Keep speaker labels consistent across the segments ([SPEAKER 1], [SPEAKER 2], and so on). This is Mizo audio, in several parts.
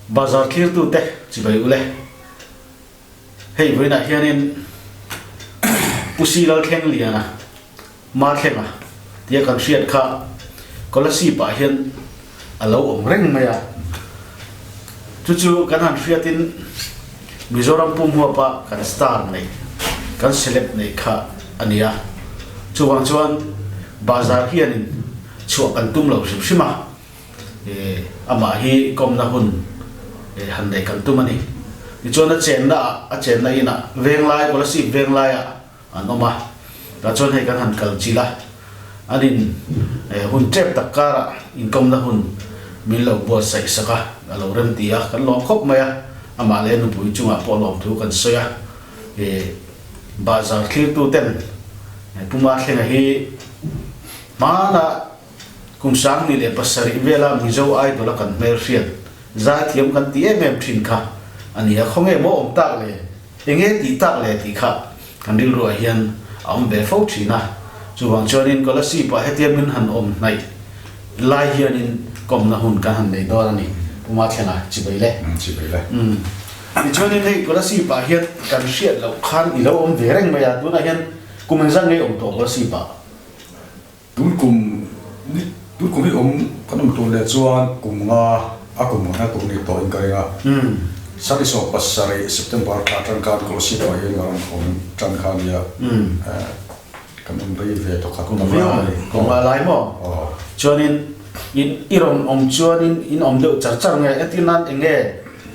[SPEAKER 1] Bazar thlirtute chibai ule. Hei vawiinah hianin Pu Si Lalthlengliana Mathlenga tia kan hriat kha Kolasib ah hian a lo awm reng mai a. Chu chu kan han hriatin Mizoram pum huapa kan star nei, kan celeb nei kha a ni a. Chuvang chuan bazar hianin chhuah kan tum lo hrim hrim a. Amah hi kawmna hun han nei kan tum a ni. Tichuan a chenna ah, a chenna inah Venglai, Kolasib Venglaiah an awm a, tah chuan hei kan han kal chilh a, an in hun tep tak karah inkawmna hun min lo buatsaih sak a, a lo rem ti a, kan lawm khawp mai a, amah leh nupui chungah pawh lawmthu kan sawi a, bahzar thlirtu ten Puma Thlenga hi hmana kum 2007 vela Mizo Idol a kan hmelhriat zaithiam kan ti em em thin kha a ni a, khawnge maw awm tak le? Enge tih tak le tih kha kan rilruah hian a awm ve fo thin a, chuvang chuanin Kolasib ah hetia min han awm hnaih lai hianin kawmna hun kan han nei dawn a ni, Pu Mathlenga chibai le.
[SPEAKER 2] Chibai le.
[SPEAKER 1] Umm. Tichuanin hei Kolasib ah hian kan hriat loh khan i lo awm ve reng mai a, tunah hian kum engzat ngei awm tawh Kolasib ah?
[SPEAKER 2] Tun kum ni tun kum hi awm kan awm tur leh chuan kum nga a kum nga tur ni tawh in ka ring a. Sari sawm pasarih September thla tan khan Kolasib ah hian ka rawn awm tan kha a nia. Kan awm rei ve tawh khat ta viau mai.
[SPEAKER 1] Kum nga lai maw? Chuanin in i rawn awm chuanin in awm deuh char char nge entir nan eng nge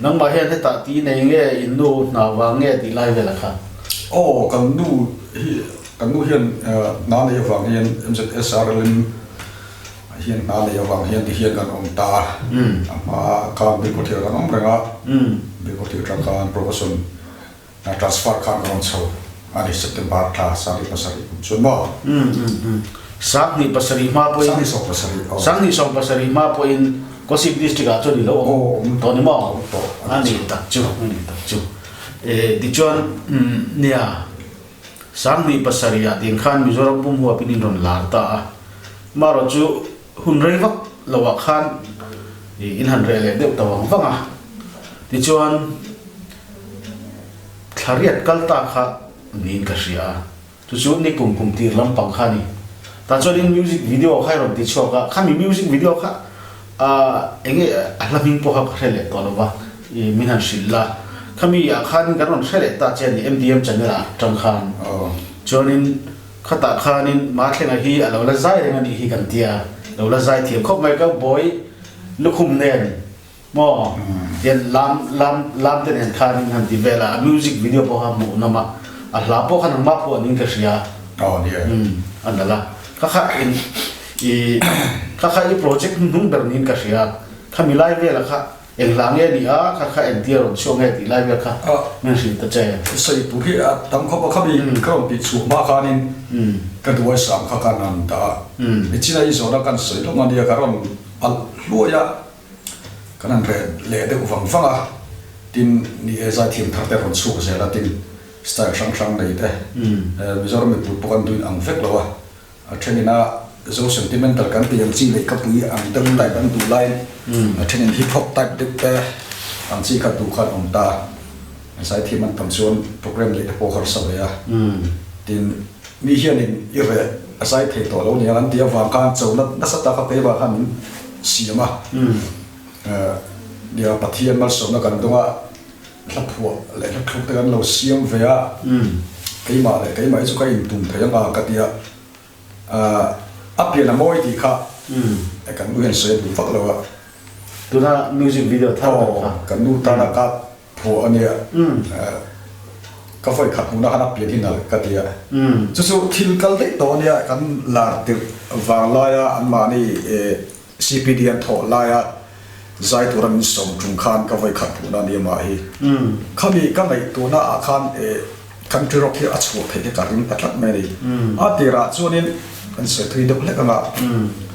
[SPEAKER 1] nangmah hian hetah tih nei nge in nu hna vang nge tih lai velah kha?
[SPEAKER 2] Aw kan nu hi Kan nu hian hna nei avang hian MZSRLM hian hna nei avang hian ti hian kan awm ta a, a hma khan Bilkhawthlir kan awm reng a, Bilkhawthlir tang khan promotion transfer khan kan rawn chho a ni September thla 27 kum chuan maw?
[SPEAKER 1] 27 hma pawhin
[SPEAKER 2] 27 aw.
[SPEAKER 1] 27 hma pawhin Kolasib district ah chuan i lo awm tawh ni maw? A ni tak chu, a ni tak chu. Tichuan nia. 2007 ah tiang khan Mizoram pum huapin in rawn lar ta a, marawh chu hun rei vak lo ah khan in han reh leh deuh ta vang vang a, tichuan thla riat kal ta kha niin ka hria a, chu chu ni kum kum tir lampang kha a ni. Tah chuan in music video kha i rawn ti chhuak a, khami music video kha eng nge a hla hming pawh kha ka hre leh tawh lo va, min han hrilh la, khami ah khan kan rawn hre leh ta che a ni MDM channel ah tang khan, chuanin khatah khanin Mathlenga hi a lo la zai reng a nih hi kan tia, lo la zai thiam khawp mai ka bawi lukhum nen maw tian lam lam lam te nen khanin han ti vel a, a music video pawh kha hmuh nawm a, a hla pawh kha nangmah pawh niin ka hria, a nalh a, kha kha in. I kha kha i project hnuhnung ber niin ka hria, khami lai vela kha eng hla nge ni a, kha kha engtia rawn chhuak nge tih lai vel kha min hrilh ta che.
[SPEAKER 2] Sawi tur hi a tam khawp a, khami ka rawn tih chhuah hma khanin ka duaisam kha ka nan ta a, nichina i zawhna kan sawi lawk ania ka rawn alh hluai a, kan han reh leh deuh vang vang a, tin ni e zaithiam thar te rawn chhuak zel a, tin style hrang hrang nei te Mizoram mipui pawh kan duin ang vek lo a. A thenin a Zo sentimental kan tih ang chi leh ka pui ang deuh type an duh laiin a thenin hip hop type deuh te ang chi kha duh khan awm ta. Zaithiam an tam chuan program leh te pawh harsa ve a. Tin, mi hianin i reh a zai thei tawh lo niang an tih avang khan chona nasa tak a keimah khan min siam a. Nia Pathian malsawmna kan dawng a, hla phuah leh hla thluk te kan lo siam ve a, keimah leh keimah hi chu ka intum thei ang a ka ti a, a pian a mawi tih kha kan nu hian sawi a duh vak lo a.
[SPEAKER 1] Tuna music video thar tak kha.
[SPEAKER 2] Aw, kan nu tana ka phuah a nia, ka vawi khat hmuhna khan a pian hi nalh ka ti a, chu chu thil kal daih tawh a nia, kan lar tirh vang laia anmahni CPD an thawh laia zai tura min sawm tum khan ka vawi khat hmuhna a ni amah hi. Khami ka ngaihtuahna ah khan country rock hi a chhuah theih hi ka ring ta tlat mai a ni. A tirah chuanin kan sawi thui deuh hlek anga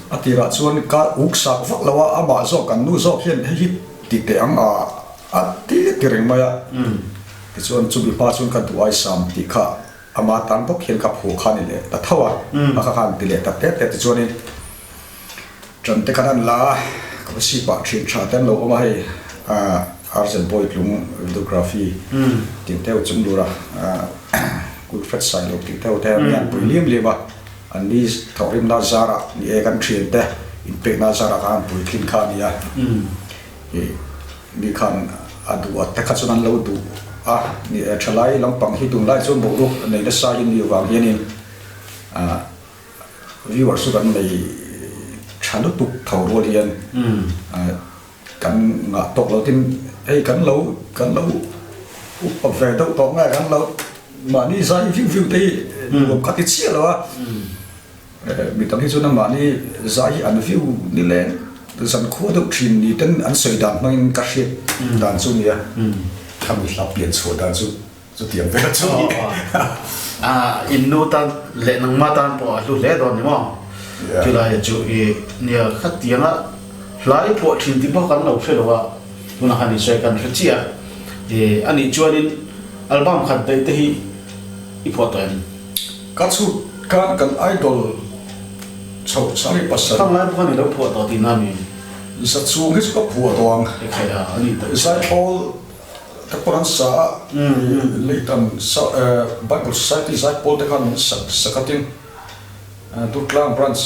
[SPEAKER 2] a tirah chuan ka uk sak vak lo a, amah zawk kan nu zawk hian hei hi ti teh ang a a ti ti reng mai a. Tichuan chumi hma chuan ka duh aisam tih kha ama tan bawk hian ka phuah kha a ni leh ta tho a, a kha khan ti leh ta tep tep tichuanin Ṭan te khan an la a, ka va sip ah ṭhin ṭha te an lo awm a hei. RZ Bawitlung videography tih te chung lura Wilfred Sailo tih te te mi an pui liam liam a, an ni thawhrimna zarah ni e kan thian te inpekna zarah khan an puitlin kha a ni a, ih mi khan a duh a te kha chuan an lo duh a ni e thalai lampang hi tunlai chuan boruak nei nasa hi ni avang hianin ah Viewers chu kan nei tha lutuk tho rual hian kan ngah tawk lo tin hei kan lo kan lo upa ve deuh tawh nge kan lo mahni zai viu viu te hi nuam kha ti chiah lo a mi tam hi chuan mahni zai hi an viu ni leng zan khua deuh thin ni ten an sawi dan hmangin ka hriat dan chu nia khami hla pian chhuah dan chu. Chutiang vel chu a ni.
[SPEAKER 1] A in nu tan leh nangmah tan pawh a hlu hle dawn ni maw? Chulai chu i nia khatianga hla i phuah thin tih pawh kan lo hre lo a, tunah khan i sawi kan hre chiah a. I a nih chuanin album khat daih te hi i phuah tawh em?
[SPEAKER 2] Ka chhut khan kan idol chhoh sari pasal.
[SPEAKER 1] Khang lai pawh khan i lo phuah tawh tihna a mi?
[SPEAKER 2] Za chung hi chu ka phuah tawh ang.
[SPEAKER 1] Ekhai a, a nih tak chu.
[SPEAKER 2] Zaipawl Ka pawh an sa a, Leitan Bible Society zaipawl te khan min sak sak a tin Durtlang Branch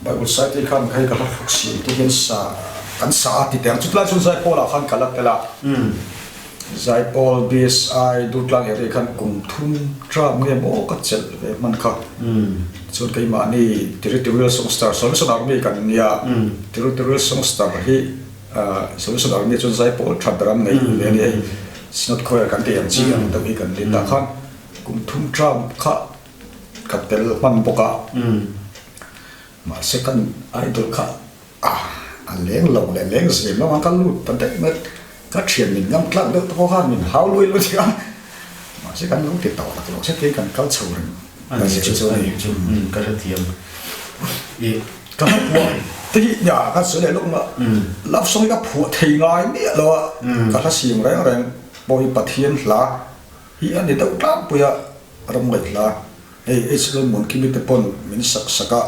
[SPEAKER 2] Bible Society khan hei ka hla thluk siam te hian sa kan sa a ti teh ang. Chutlai chuan zaipawl ah khan ka la tel a, Zaipawl BSI Durtlang area khan kum thum term nge maw ka chelh ve hman kha. Chuan keimahni Territorial Songster Solution Army kan nia, Territorial Songster hi Solution Army chuan zaipawl that ber an nei ve a ni hei Synod Choir kan tih ang chi ang deuh hi kan ni tah khan kum thum term kha ka tel hman bawk a mahse kan idol kha a leng lo leh leng zem lo ang ka lut ta daih mai ka thian min ngam tlak deuh te pawh khan min hau lui lo nia mahse kan lo ti tawh tak lo se tiin kan kal chho reng
[SPEAKER 1] ta zel chu a ni ka hrethiam i
[SPEAKER 2] Ka hla phuah te hi nia ka sawi leh lawk mah love song hi ka phuah thei ngai miah lo a, ka hla siam reng reng pawh hi Pathian hla hi a ni deuh tlangpui a, ram ngaih hla hei H Lalmuankimi te pawn min sak sak a,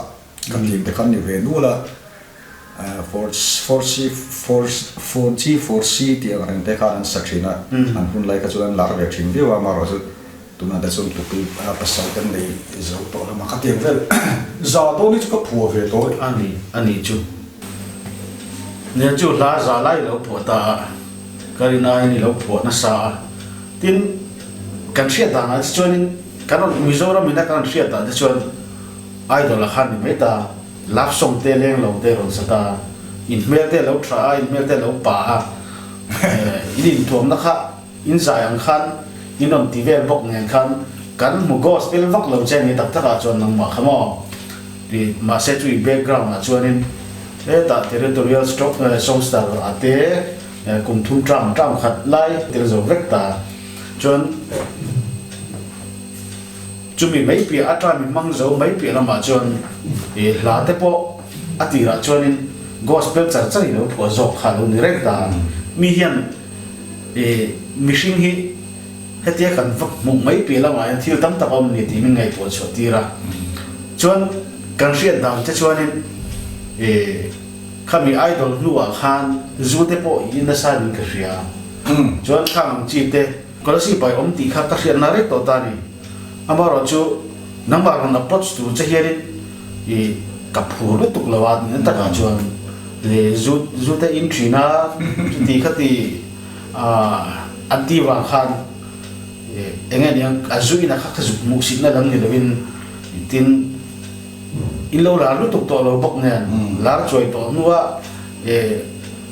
[SPEAKER 2] ka tling te kha an ni ve nual a, four four C four four G four C tih ang reng te khan an sa thin a, an hun lai kha chuan an lar ve thin viau a, amaherawhchu Tunah te chuan tupui pasal kan nei zo tawh lam a, khatiang vel za dawn hi chu ka phuah ve tawh e.
[SPEAKER 1] A ni, a ni chu. Nia chu hla za lai i lo phuah ta a, ka rin aiin i lo phuah nasa a. Tin, kan hriat danah te chuanin kan rawn Mizoram ina kan rawn hriat dan te chuan Idol a khan ni mai ta, love song te leng lo te rawn sa ta, in hmel te a lo tha a, in hmel te a lo pa a, in intuamna kha In zai ang khan in rawn ti vel bawk nen khan kan hmu gospel vak lo che ni tak tak ah chuan nangmah kha maw ti mahse chu i background ah chuanin hetah territorial songster ah te kum thum term term khat lai tel zo vek ta chuan chumi mai piah a term i hmang zo mai piah lamah chuan i hla te pawh a tirah chuanin gospel char char i lo phuah zawk kha a lo ni reng ta mi hian I mihring hi hetia kan va hmuh mai piah lamah hian thil tam tak a awm ni tih min ngaihtuah chhuah tir a. Chuan kan hriat dan te chuanin i khami idol hnuah khan zu te pawh i nasa niin ka hria. Chuan khang ang chi te Kolasib pai awm tih kha ka hriatna rek tawh ta a ni. Amaherawhchu nangmah rawn approach tur che hianin i ka phur lutuk lo a tihna takah chuan le zu zu te in thin a chuti khati an ti vang khan eng nge niang a zu in a kha kha zuk hmuh sitna lam ni lovin tin in lo lar lutuk tawh lo bawk nen lar chuai tawh hnua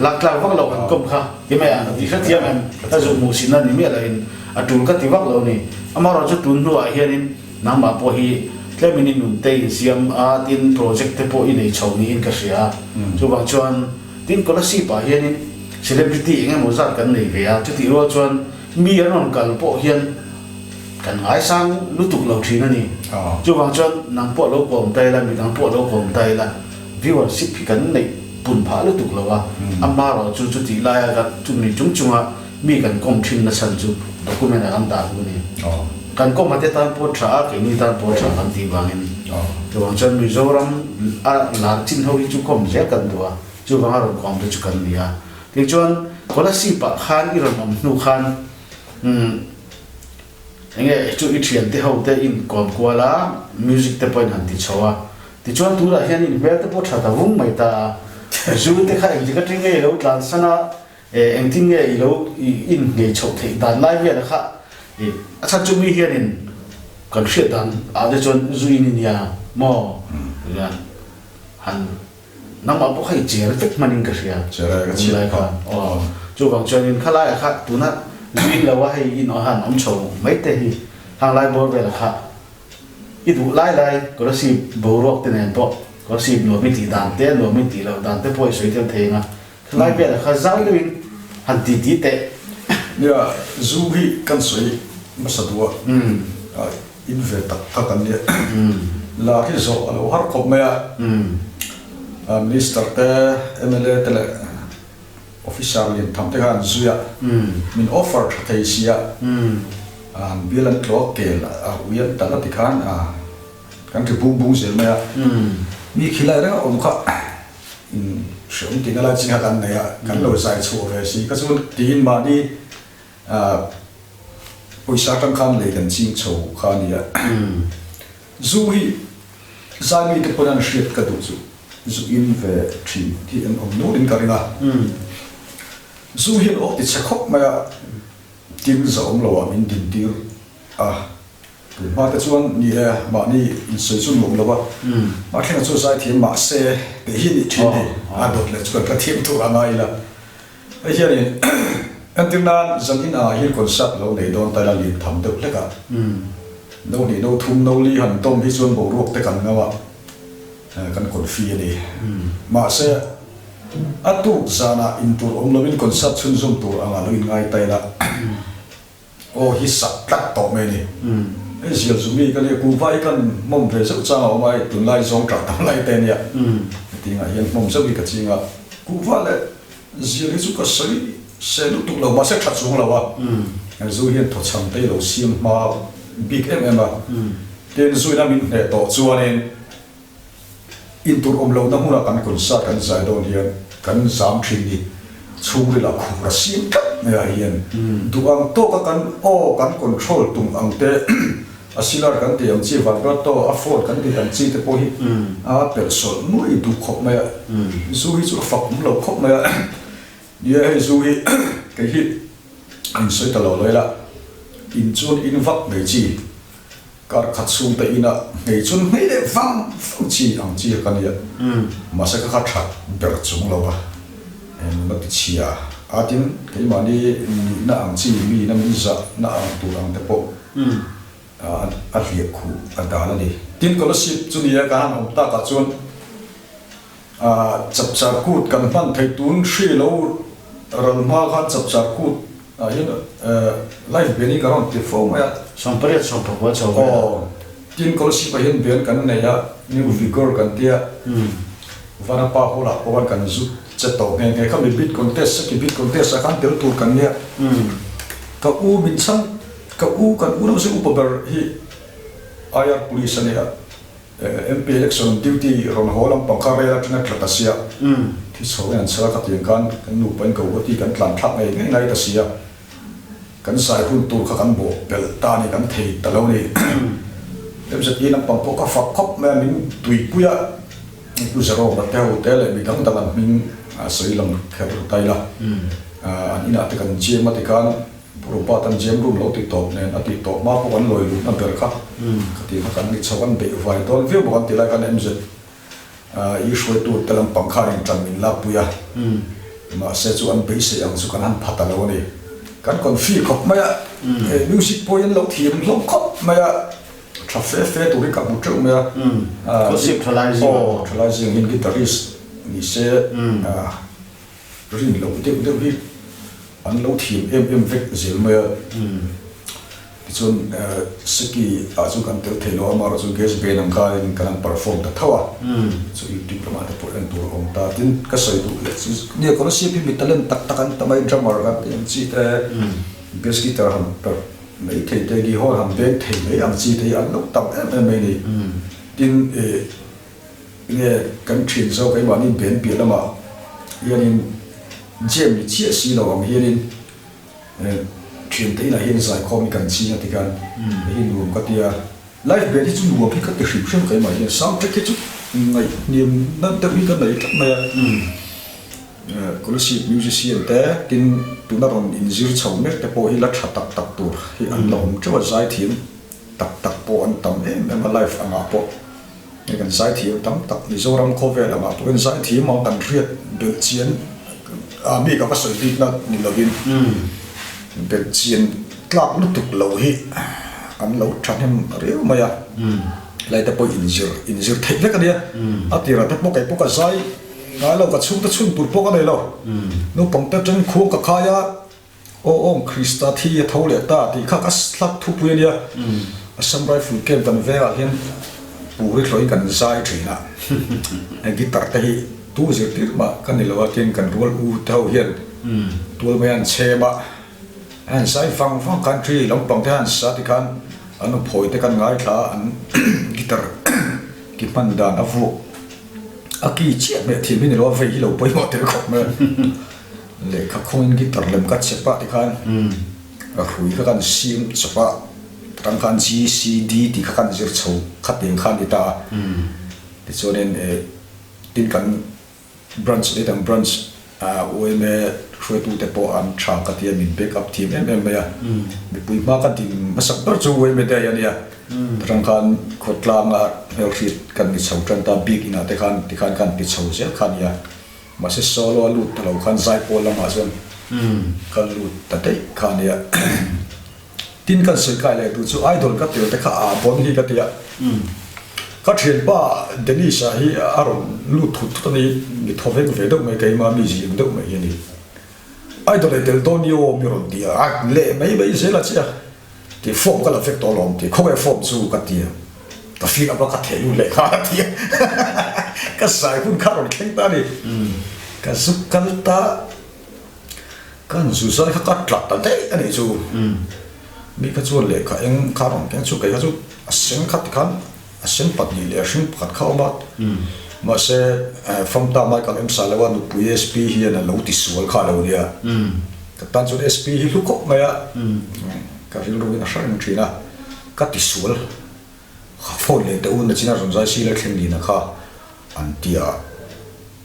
[SPEAKER 1] lak tlak vak lo an kawm kha ti mai ang ti hrethiam em a zuk hmuh sitna ni miah loin a tul ka ti vak lo ni amaherawhchu tun hnuah hianin Nangmah pawh hi tlemin i nun te insiam a, tin project te pawh i nei chho niin ka hria a. Chuvang chuan tin Kolasib ah hianin celebrity eng emaw zat kan nei ve a, chutih rual chuan mi an rawn kal pawh hian kan ngaisang lutuk lo thin a ni. Chuvang chuan nang pawh lo kawm ta ila, midang pawh lo kawm ta ila viewership hi kan neih pun phah lutuk lo a, amaherawhchu chutih laia kan chumi chung chunga Mi kan kawm thin na chhan chu document ah kan dah duh a ni. Kan kawm ate tan pawh tha a, keini tan pawh tha kan tih vangin. Chuvang chuan Mizoram a lar chin ho hi chu kawm zel kan duh a, chuvanga rawn kawm te chu kan ni a. Tichuan. Kolasib ah khan i rawn awm hnu khan umm enge chu i thian te ho te in kawm kual a, music te pawh in han ti chho a, tichuan tunah hian in hmel te pawh tha ta vung mai ta a, zu te kha engtik atang nge i lo tlansan a, Engtin nge i lo in nghei chhoh theih dan lai vel kha a chhan chu mi hianin kan hriat dan ah te chuan zu in i nia maw tihian han nangmah pawh kha i cher vek hmanin ka hria tun lai khan aw chuvang chuanin khalaiah kha tuna zu in lo a hei in han awm chho mai te hi hang lai bawr velah kha I duh lai lai Kolasib boruak te nen pawh Kolasib nuam i tih dan te, nuam i tih loh dan te pawh i sawi tel thei ang a, khalai velah kha zau deuhin han ti ti teh.
[SPEAKER 2] Nia, zu hi kan sawi hmasa duh a, in ve tak tak an nia. Lar hi zawh a lo har khawp mai a, Minister te, mla te leh Officer lian tham te khan an zui a, min offer tha thei si a, an bial an tlawh a, kel a ui an talh a ti khan kan ri bung bung zel mai a, mi khilai reng a awm kha in hreawm tihna lai chin kha kan nei a, kan lo zai chhuah ve si kha chuan tiin mahni pawisa atang khan lei kan ching chho kha a ni a, zu hi zai mite pawn an hriat ka duh chu. Zu in ve thin hi an awm nual in ka ring a, zu hian aw ti chhe khawp mai a, tin za awm lo ah min din tir a, tun hma te chuan ni e mahni insawi chu nuam lo a, Mathlenga chu zaithiam mahse tih hi nih thin ni, a dawt leh chu kan hre thiam tur a ngai ila, hei hianin entir nan zan in ah hian concert lo nei dawn ta ila lian tham deuh hlek a, no hnih no thum no li han tawm hi chuan boruak te kan ngam a. Kan confi a ni. Mahse, a tuk zanah intur awm loin concert chhunzawm tur anga lo inngai ta ila, aw hi sak tlat tawh mai a ni. Hei zial zu mi ka nia, kuhva hi kan hmawm ve zeuh chang a awm a, hei tunlai zawng ṭah tam lai te nia. Hetiangah hian hmawm zeuh hi ka ching a, kuhva leh zial hi chu ka sawi se lutuk lo, mahse ṭha chung lo a, zu hian thawchham te hi lo siam hma bik em em a. Tin, zuina min hneh tawh chuanin intur awm lohna hmuna kan concert kan zai dawn hian kan zam thin ni. Chhungril a khur a siam tlat mai ah hian duh ang tawka kan aw kan control tum ang te, a silar kan tih ang chi, vibrato, a phone kan tih ang chi te pawh hi a pelh sawlh nuai duh khawp mai a. Zu hi chu a fak awm lo khawp mai a. Nia hei zu hi kei hi in sawi ta lo lo ila, in chuan in vak mai chi. Kar khat chhung te inah nghei chun nghei leh vang vang chi ang chi ka nia. Mahse ka kha that ber chung lo a, eng la ti chhia a tin keimahni nihna ang chi mi ina min zahna ang tur ang te pawh a hliah khuh a dal a ni. Tin Kolasib chu nia ka han awm takah chuan Chapchar kut kan hman theih tun hri lo ral hma khan chapchar kut ah hian live band hi ka rawn ti fo mai a.
[SPEAKER 1] 80 18 chho vel a.
[SPEAKER 2] Aw, tin Kolasib ah hian band kan nei a, New Vigor kan tia, Vanapa Hall ah pawh khan kan zut che tawh nghe nghe khami beat contest seki beat contest ah khan tel tur kan nia. Ka u min chhang, ka u kan unau zing upa ber hi IR Police a nia. MP election duty rawn haw lampang kha rel atanga tla ta sia, thi chho in an chhar a ka tiang khan kan nupa in Guwahati kan tlan thlak ngei ngei ngai ta sia, kan zai hun tur kha kan bawh pelh ta a ni, kan thei ta lo a ni. MZP lampang pawh ka fak khawp mai a, min tuipui a, Pu Jerome te ho te leh mi dang dang an hming a sawi lang kher ta ila, an inah te kan jam a ti khan, Rupa tan jam room lo ti tawp nen a tih tawp hma pawh kan lawi luhna ber kha ka tih kha kan ni chho kan beih vai dawn viau bawk an ti lai khan MZ i hruaitu te lampang khan in tan min lakpui a mahse chu an beisei ang chu kan han pha ta lo a ni kan confi khawp mai a music pawh hi an lo thiam hlawm khawp mai a tha fe fe tur hi ka hmu teuh mai a aw thalai zing hian guitarist ni se Rin loh deuh deuh hi an lo thiam em em vek zel mai a. Tichuan Seki ah chu kan tel thei lo a, amaherawh chu guest band ang khain kan han perform ta tho a. Chu YouTube lamah te pawh en tur a awm ta. Tin, ka sawi duh leh chu nia Kolasib hi mi talent tak tak an tam a, drummer kan tih ang chi te, bass guitar han perh mai thei te, guitar han beng thei mai ang chi te hi an lo tam em em mai a ni. Tin, Nge kan thin zo keimahni ben piah lamah hianin Jam ni chiah si lo ang hianin thiante inah hian zaikhawm hi kan ching a ti khan hei hi nuam ka ti a. Live band hi chu nuam hi ka ti hrim hrim keimah hian sound track hi chu ngaihhniam na deuh hi ka nei tlat mai a. Kolasib musician te tin tuna rawn inzir chho mek te pawh hi la tha tak tak tur hi an la awm teuh a, zaithiam tak tak pawh an tam em em a live angah pawh. Hei kan zaithiam tam tak Mizoram khawvel angah pawhin zaithiam ang kan hriat belh chian a mi ka va sawi bikna ni lovin belh chian tlak lutuk lo hi an lo thahnem riau mai a, helai te pawh inzir inzir theih vek a nia, a tirah te pawh kei pawh ka zai ngai lo ka chhungte chhun tur pawh ka nei lo, naupang te atangin khuang ka khai a. Aw awm Krista thi a tho leh ta tih kha ka hlak thupui a nia. Assam Rifle Camp kan vengah hian puri hlawhin kan zai thin a, guitar te hi tu zirtir mah ka ni lo a, tin kan rual u te ho hian tual mai an chhem a, an zai vang vang khan thi lampang te han sa tikhan an uphawi te kan ngaithla a, an guitar ki hman dan a vuak a ki chiah hmeh thiam hi ni lo a, vei hi lo pawimawh tel khawp mai a. Lehkha khawngin guitar lem ka chep a tikhan ka hrui kha kan siam chawp a, tang khan G, C, D tih kha kan zir chho khatiang kha a ni ta a. Tichuanin tin kan branch leh dang branch yma hruaitute pawh an tha ka ti a, min back up thiam em em mai a. Mipui hma ka din hmasak ber chu yma day a nia. Tang khan khawtlanga hmelhriat kan ni chho tan ta, bik inah te khan tikhan kan ti chho zel kha a nia. Mahse solo a lut ta lo khan zaipawl lamah chuan ka lut ta daih kha a nia. Tin kan sawi kai leh duh chu idol ka tel te kha a bon hi ka ti a. Ka thianpa Dennis-a hi a rawn lut thut thut a ni, mi thaw vek ve deuh mai keima mi zing deuh mai hi a ni. Idol ei tel dawn ni aw mi rawn ti a, a leh mai mai zel a che a. Ti form ka la vek tawh alawm ti khawnge form chu ka ti a, ka fill up a ka theh lut leh kha a ti a, ka zai hun kha a rawn thleng ta a ni, ka zu kal ta, ka han zu zai kha ka tla ta daih a nih chu, mi kha chuan lehkha eng kha a rawn keng chu kei kha chu a sen kha tikhan a sen pahnih leh a hring pakhat kha a awm a, mahse Famta Michael M Salewa nupui SP hian a lo ti sual kha a lo nia. Ka tan chuan SP hi hlu khawp mai a, ka rilru in a hre reng thin a, ka ti sual ka phone leh teh u nachina rawn zai sila thleng nina kha an ti a,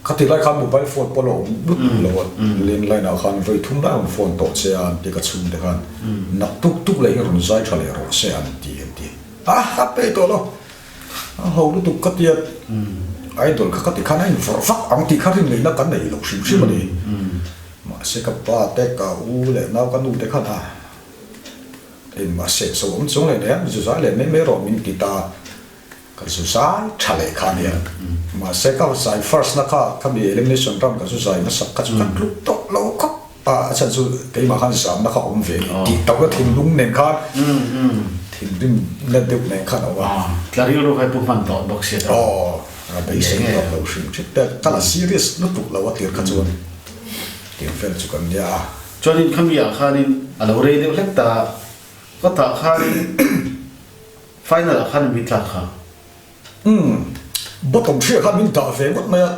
[SPEAKER 2] ka ti lai khan mobile phone pawh la awm lutuk lo a, landline ah khan vawi thum lai rawn phone tawh che a an ti ka chhung te khan nak tuk tuk leh hi rawn zai tha leh rawh se an ti an ti a, ka pe tawh lo. A ho lutuk ka tia idol kha ka ti khan a invawrh vak ang tih kha rinleihna kan nei lo hrim hrim a ni. Mahse ka pa te ka u leh nau ka nu te khan a engmah seh so awm chung leh nen zuzai leh mai mai rawh min ti ta ka zuzai tha leh kha ania. Mahse ka zai first na kha khami elimination round ka zuzai hmasak kha chu ka tluk tawh lo khawp. A chhan chu keimah khan zamna kha awm ve ni tih tauhna thinlung nen khan thinrim na deuh nen khan a awm a.
[SPEAKER 1] Tla rilru kha i pu hman tawh bawk sia ta.
[SPEAKER 2] Aw, a beisei tawh lo hrim hrim te ka la serious lutuk lo a tir kha chuan tiang vel chu kan nia a.
[SPEAKER 1] Chuanin khami ah khanin a lo rei deuh hlek ta a, kawtah khanin final ah khan min tlak kha.
[SPEAKER 2] Umm, bottom thria khan min dah ve ngawt mai a,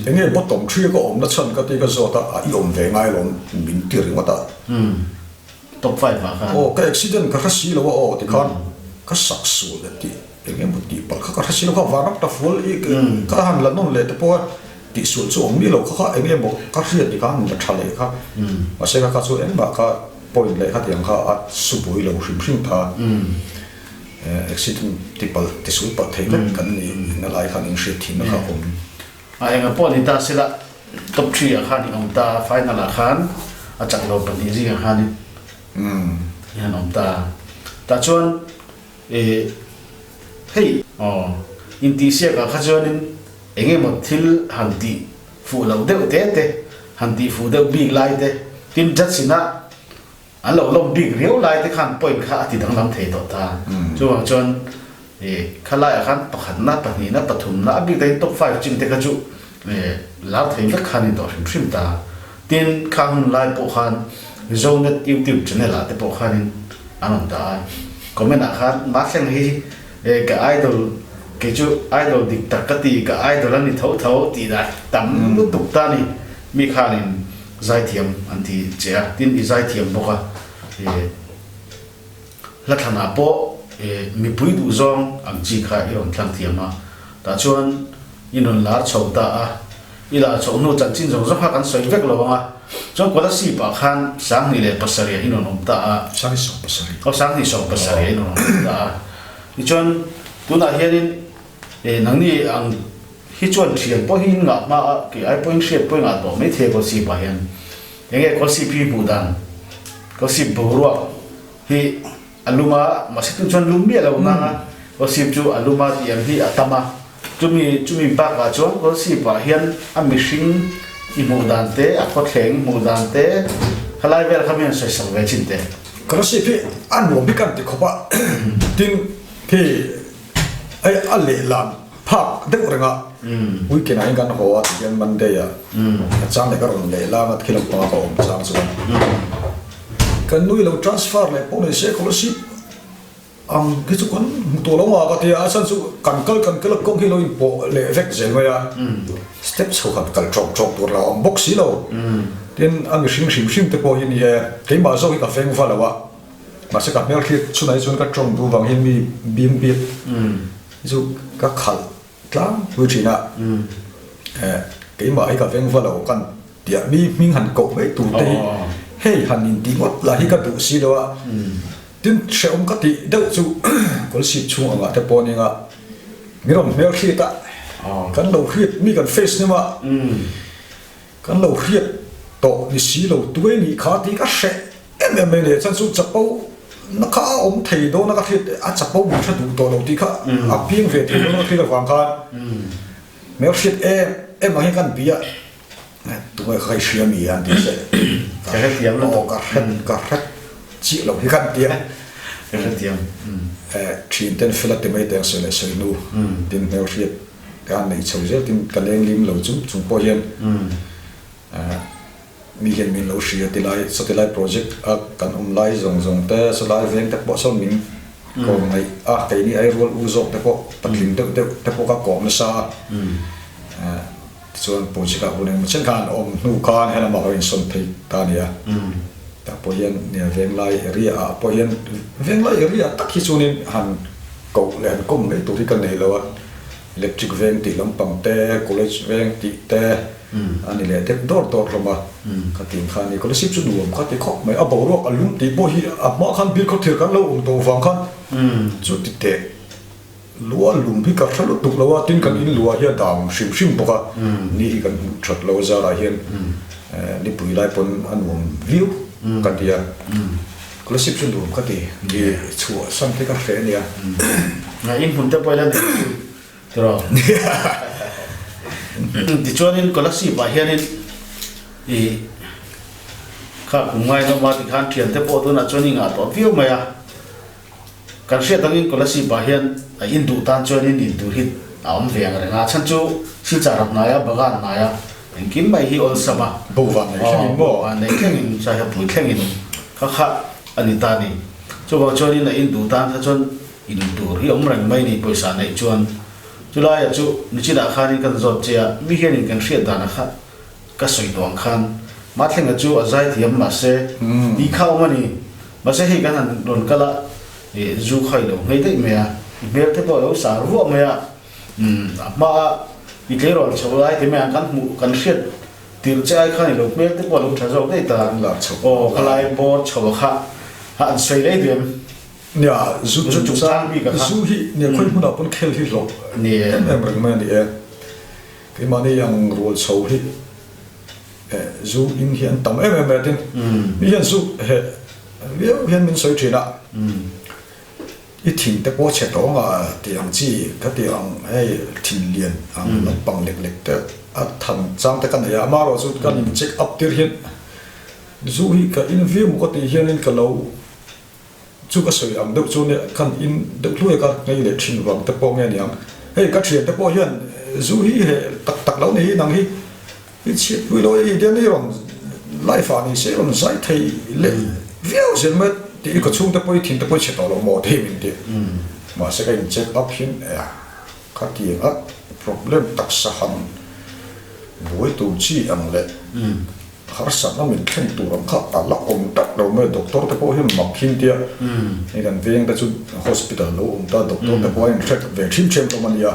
[SPEAKER 2] eng nge bottom thria ka awmna chhan ka ti ka zawt a, a i awm ve ngai lo min ti ringawt a.
[SPEAKER 1] Umm, top five ah khan.
[SPEAKER 2] Aw, ka accident ka hre si lo a aw tikhan ka sak sual leh tih eng emaw tih palh kha ka hre si lo kha vanram ta fual i ka han la nawn leh te pawh a tih sual chu awm miah lo kha kha eng emaw ka hriat ni kha han la tha leh kha mahse kha kha chu engmah kha point leh khatiang kha a subui lo hrim hrim kha. Accident ti palh ti sul palh thei vek kan ni na lai khan inhriat thinna kha awm.
[SPEAKER 1] A enga pawh ni ta sela top three ah khan i awm ta final ah khan a chak lo pahnih zingah khan i han awm ta tah chuan ih hei aw intihsiak ah kha chuanin eng emaw thil han tih fuh loh deuh te te han tih fuh deuh bik lai te tin judge ina An lo lawm bik riau lai te khan point kha a ti danglam thei tawh ta. Chuvang chuan ih khalaiah khan pakhatna, pahnihna, pathumna a bik takin top five chin te kha chu ih lar thei vek kha a ni tawh hrim hrim ta. Tin, kha hun lai pawh khan Zonet YouTube channel ah te pawh khanin an rawn dah a. Comment ah khan Mathleng hi ih ka idol kei chu idol dik tak ka ti, ka idol a ni tho tho tih dah tam lutuk ta a ni. Mi khanin. Zaithiam an ti che a, tin i zaithiam bawk a, eh hla thlanah pawh eh mipui duh zawng ang chi kha i rawn thlang thiam a, tah chuan i rawn lar chho ta a, i lar chhoh hnu chanchin zawng zawng kha kan sawi vek lo ang a, chuan Kolasib ah khan 2007 ah i rawn awm ta a.
[SPEAKER 2] 2017.
[SPEAKER 1] Aw 2017 ah i rawn awm ta a, tichuan tunah hianin eh nangni ang. Hi chuan thian pawh hi in ngah hma a, kei ai pawhin hriat pawh i ngah tawh maithei a Kawlsip ah hian. Enge Kawlsip hi hmuh dan? Kawlsip boruak hi a lum a, mahse tun chuan lum miah lo nang a, Kawlsip chu a lum a tih ang hi a tam a. Chumi chumi bakah chuan Kawlsip ah hian a mihring i hmuh dan te, a khawthleng i hmuh dan te, khalai vel kha mi han sawisak ve chin teh.
[SPEAKER 2] Kawlsip hi a nuam hi kan ti khawp a, tin khi hei a lehlam Phak deuh reng a, weekend ah hian kan haw a tihian Monday ah a chang leh ka rawn leh lang a thil ang panga ka awm chang chuan kan nui lo transfer leh pawh nei se scholarship ang hi chu kan hmu tawh lo a ka ti a, a chhan chu kan kal kan kal a kawng hi lo inpawh leh vek zel mai a, step chho khan kal ṭawk ṭawk tur la awm bawk si lo, tin a mihring hrim hrim te pawh hi ni e, keimah zawk hi ka veng va lo a, mahse ka hmelhriat chhunah hi chuan ka ṭawng duh vang hian mi bing bik. Chu ka khalh tlangpui thin a, keimah hi ka veng va lo kan tiah mi hming han koh mai tur te hi hei han intih ngawt lah hi ka duh si lo a, tin hrehawm ka tih deuh chu kawlsip chhung angah te pawh nia mi rawn hmel hriat a, kan lo hriat mi kan face hnem a, kan lo hriat tawh ni si lo tuai nih kha tih ka hreh. Em em mai nia chuan chu chapo na kha a awm thei dawn a ka hriat a chapo min hre duh tawh lo tih kha a piang ve thei dawn a ka hriat avang khan hmel hriat em em ang hian kan bia tunge kha ka i hria mi an ti se
[SPEAKER 1] ka hrethiam
[SPEAKER 2] aw ka hre ka hre chiah lo hi kan tia
[SPEAKER 1] ka hrethiam
[SPEAKER 2] thin ten fel a ti mai teng sawi leh sawi hnu tin hmel hriat ka nei chho zel tin ka leng lim lo chung chung pawh hian Mi hian min lo hria ti lai, sawti lai project a kan awm lai zawng zawng te, sawlai veng te pawh sawn min kawm ngaih a, keini ai rual u zawk te pawh patling deuh deuh te pawh ka kawm nasa a. Tichuan project ah hun engemaw chen khan an awm hnu khan he lamah ka insawn phei ta a ni a. Tah pawh hian nia venglai area ah pawh hian venglai area tak hi chuanin han koh leh han kawm mai tur hi ka nei lo a, electric veng tih lampang te, college veng tih te, A ni leh deuh dawr dawr hlawm a, ka tih kha a ni. Scholarship chu nuam kha ti khawp mai, a boruak a lum tih pawh hi a hma khan bil khawthir kan lo awm tawh vang khan chu ti teh lua lum hi ka hre lutuk lo a, tin kan in luah hi a dang hrim hrim bawk a, ni hi kan hmuh that lo zarah hian nipui lai pawn a nuam viau ka ti a, scholarship chu nuam ka ti, chhuah san te ka hreh a nia.
[SPEAKER 1] In hmun te pawh ila nei chu Tiraw? Tichuanin Kolasib ah hianin i kha kum ngai hlawm a tikhan thiante pawh tunah chuan i ngah tawh viau mai a. Kan hriat angin Kolasib ah hian a in duh tan chuanin in tur hi a awm ve ang reng a, chhan chu Silchar a hnai a, Bagan hnai a, engkim mai hi awlsam a.
[SPEAKER 2] Bovan nei thlengin maw?
[SPEAKER 1] Bovan nei thlengin, Saihapui thlengin kha kha a ni ta a ni. Chuvang chuanin a in duh tan kha chuan In tur hi awm reng mai ni pawisa neih chuan chulaia chu nichinah khanin kan zawt che a, mi hianin kan hriat danah kha ka sawi tawh ang khan Mathlenga chu a zaithiam mahse tih kha awm a ni. Mahse hei kan han rawn kal a, ih zu kha i lo nghei daih mai a, i hmel te pawh a lo sar vuah mai a, umm a hmaa i tleirawl chho lai ti mai ang kan hmuh kan hriat tirh che ai khan i lo hmel te pawh a lo tha zawk daih ta, aw khalai bawr chho a kha an sawi lei duh em?
[SPEAKER 2] Nia, zu chungchang zu hi nia khawi hmunah pawn khel hi hlawh em em reng mai a ni e. Keimahni ang rual chho hi zu in hi an tam em em mai a tin mi hian zu heh viau hian min sawi thin a. I thin te pawh chhe tawng a tih ang chi ka tih ang hei thin lian ang lampang lek lek te a than chang te ka nei a, amaherawhchu kan in check up tir hian zu hi ka in viau maw ka tih hianin ka lo Chu ka sawi ang deuh chu nia, kan in deuh hluai ka ngei leh thin vang te pawh nge niang. Hei ka thian te pawh hian zu hi he tak tak lo ni hi nang hi i chhiat pui lo i tiang i rawn life ah ni se i rawn zai thei leh viau zel mai tih i ka chhung te pawh i thin te pawh i chhe tawh lo maw tih min ti. Mahse ka in check up hian khatiang a problem taksa han buai tur chi ang leh. Harsatna min thlen tur ang kha a la awm tak lo mai, doctor te pawh hian mak hin tia hei kan veng te chu hospital lo awm ta, doctor te pawh a inhret ve thin thin hlawm a nia,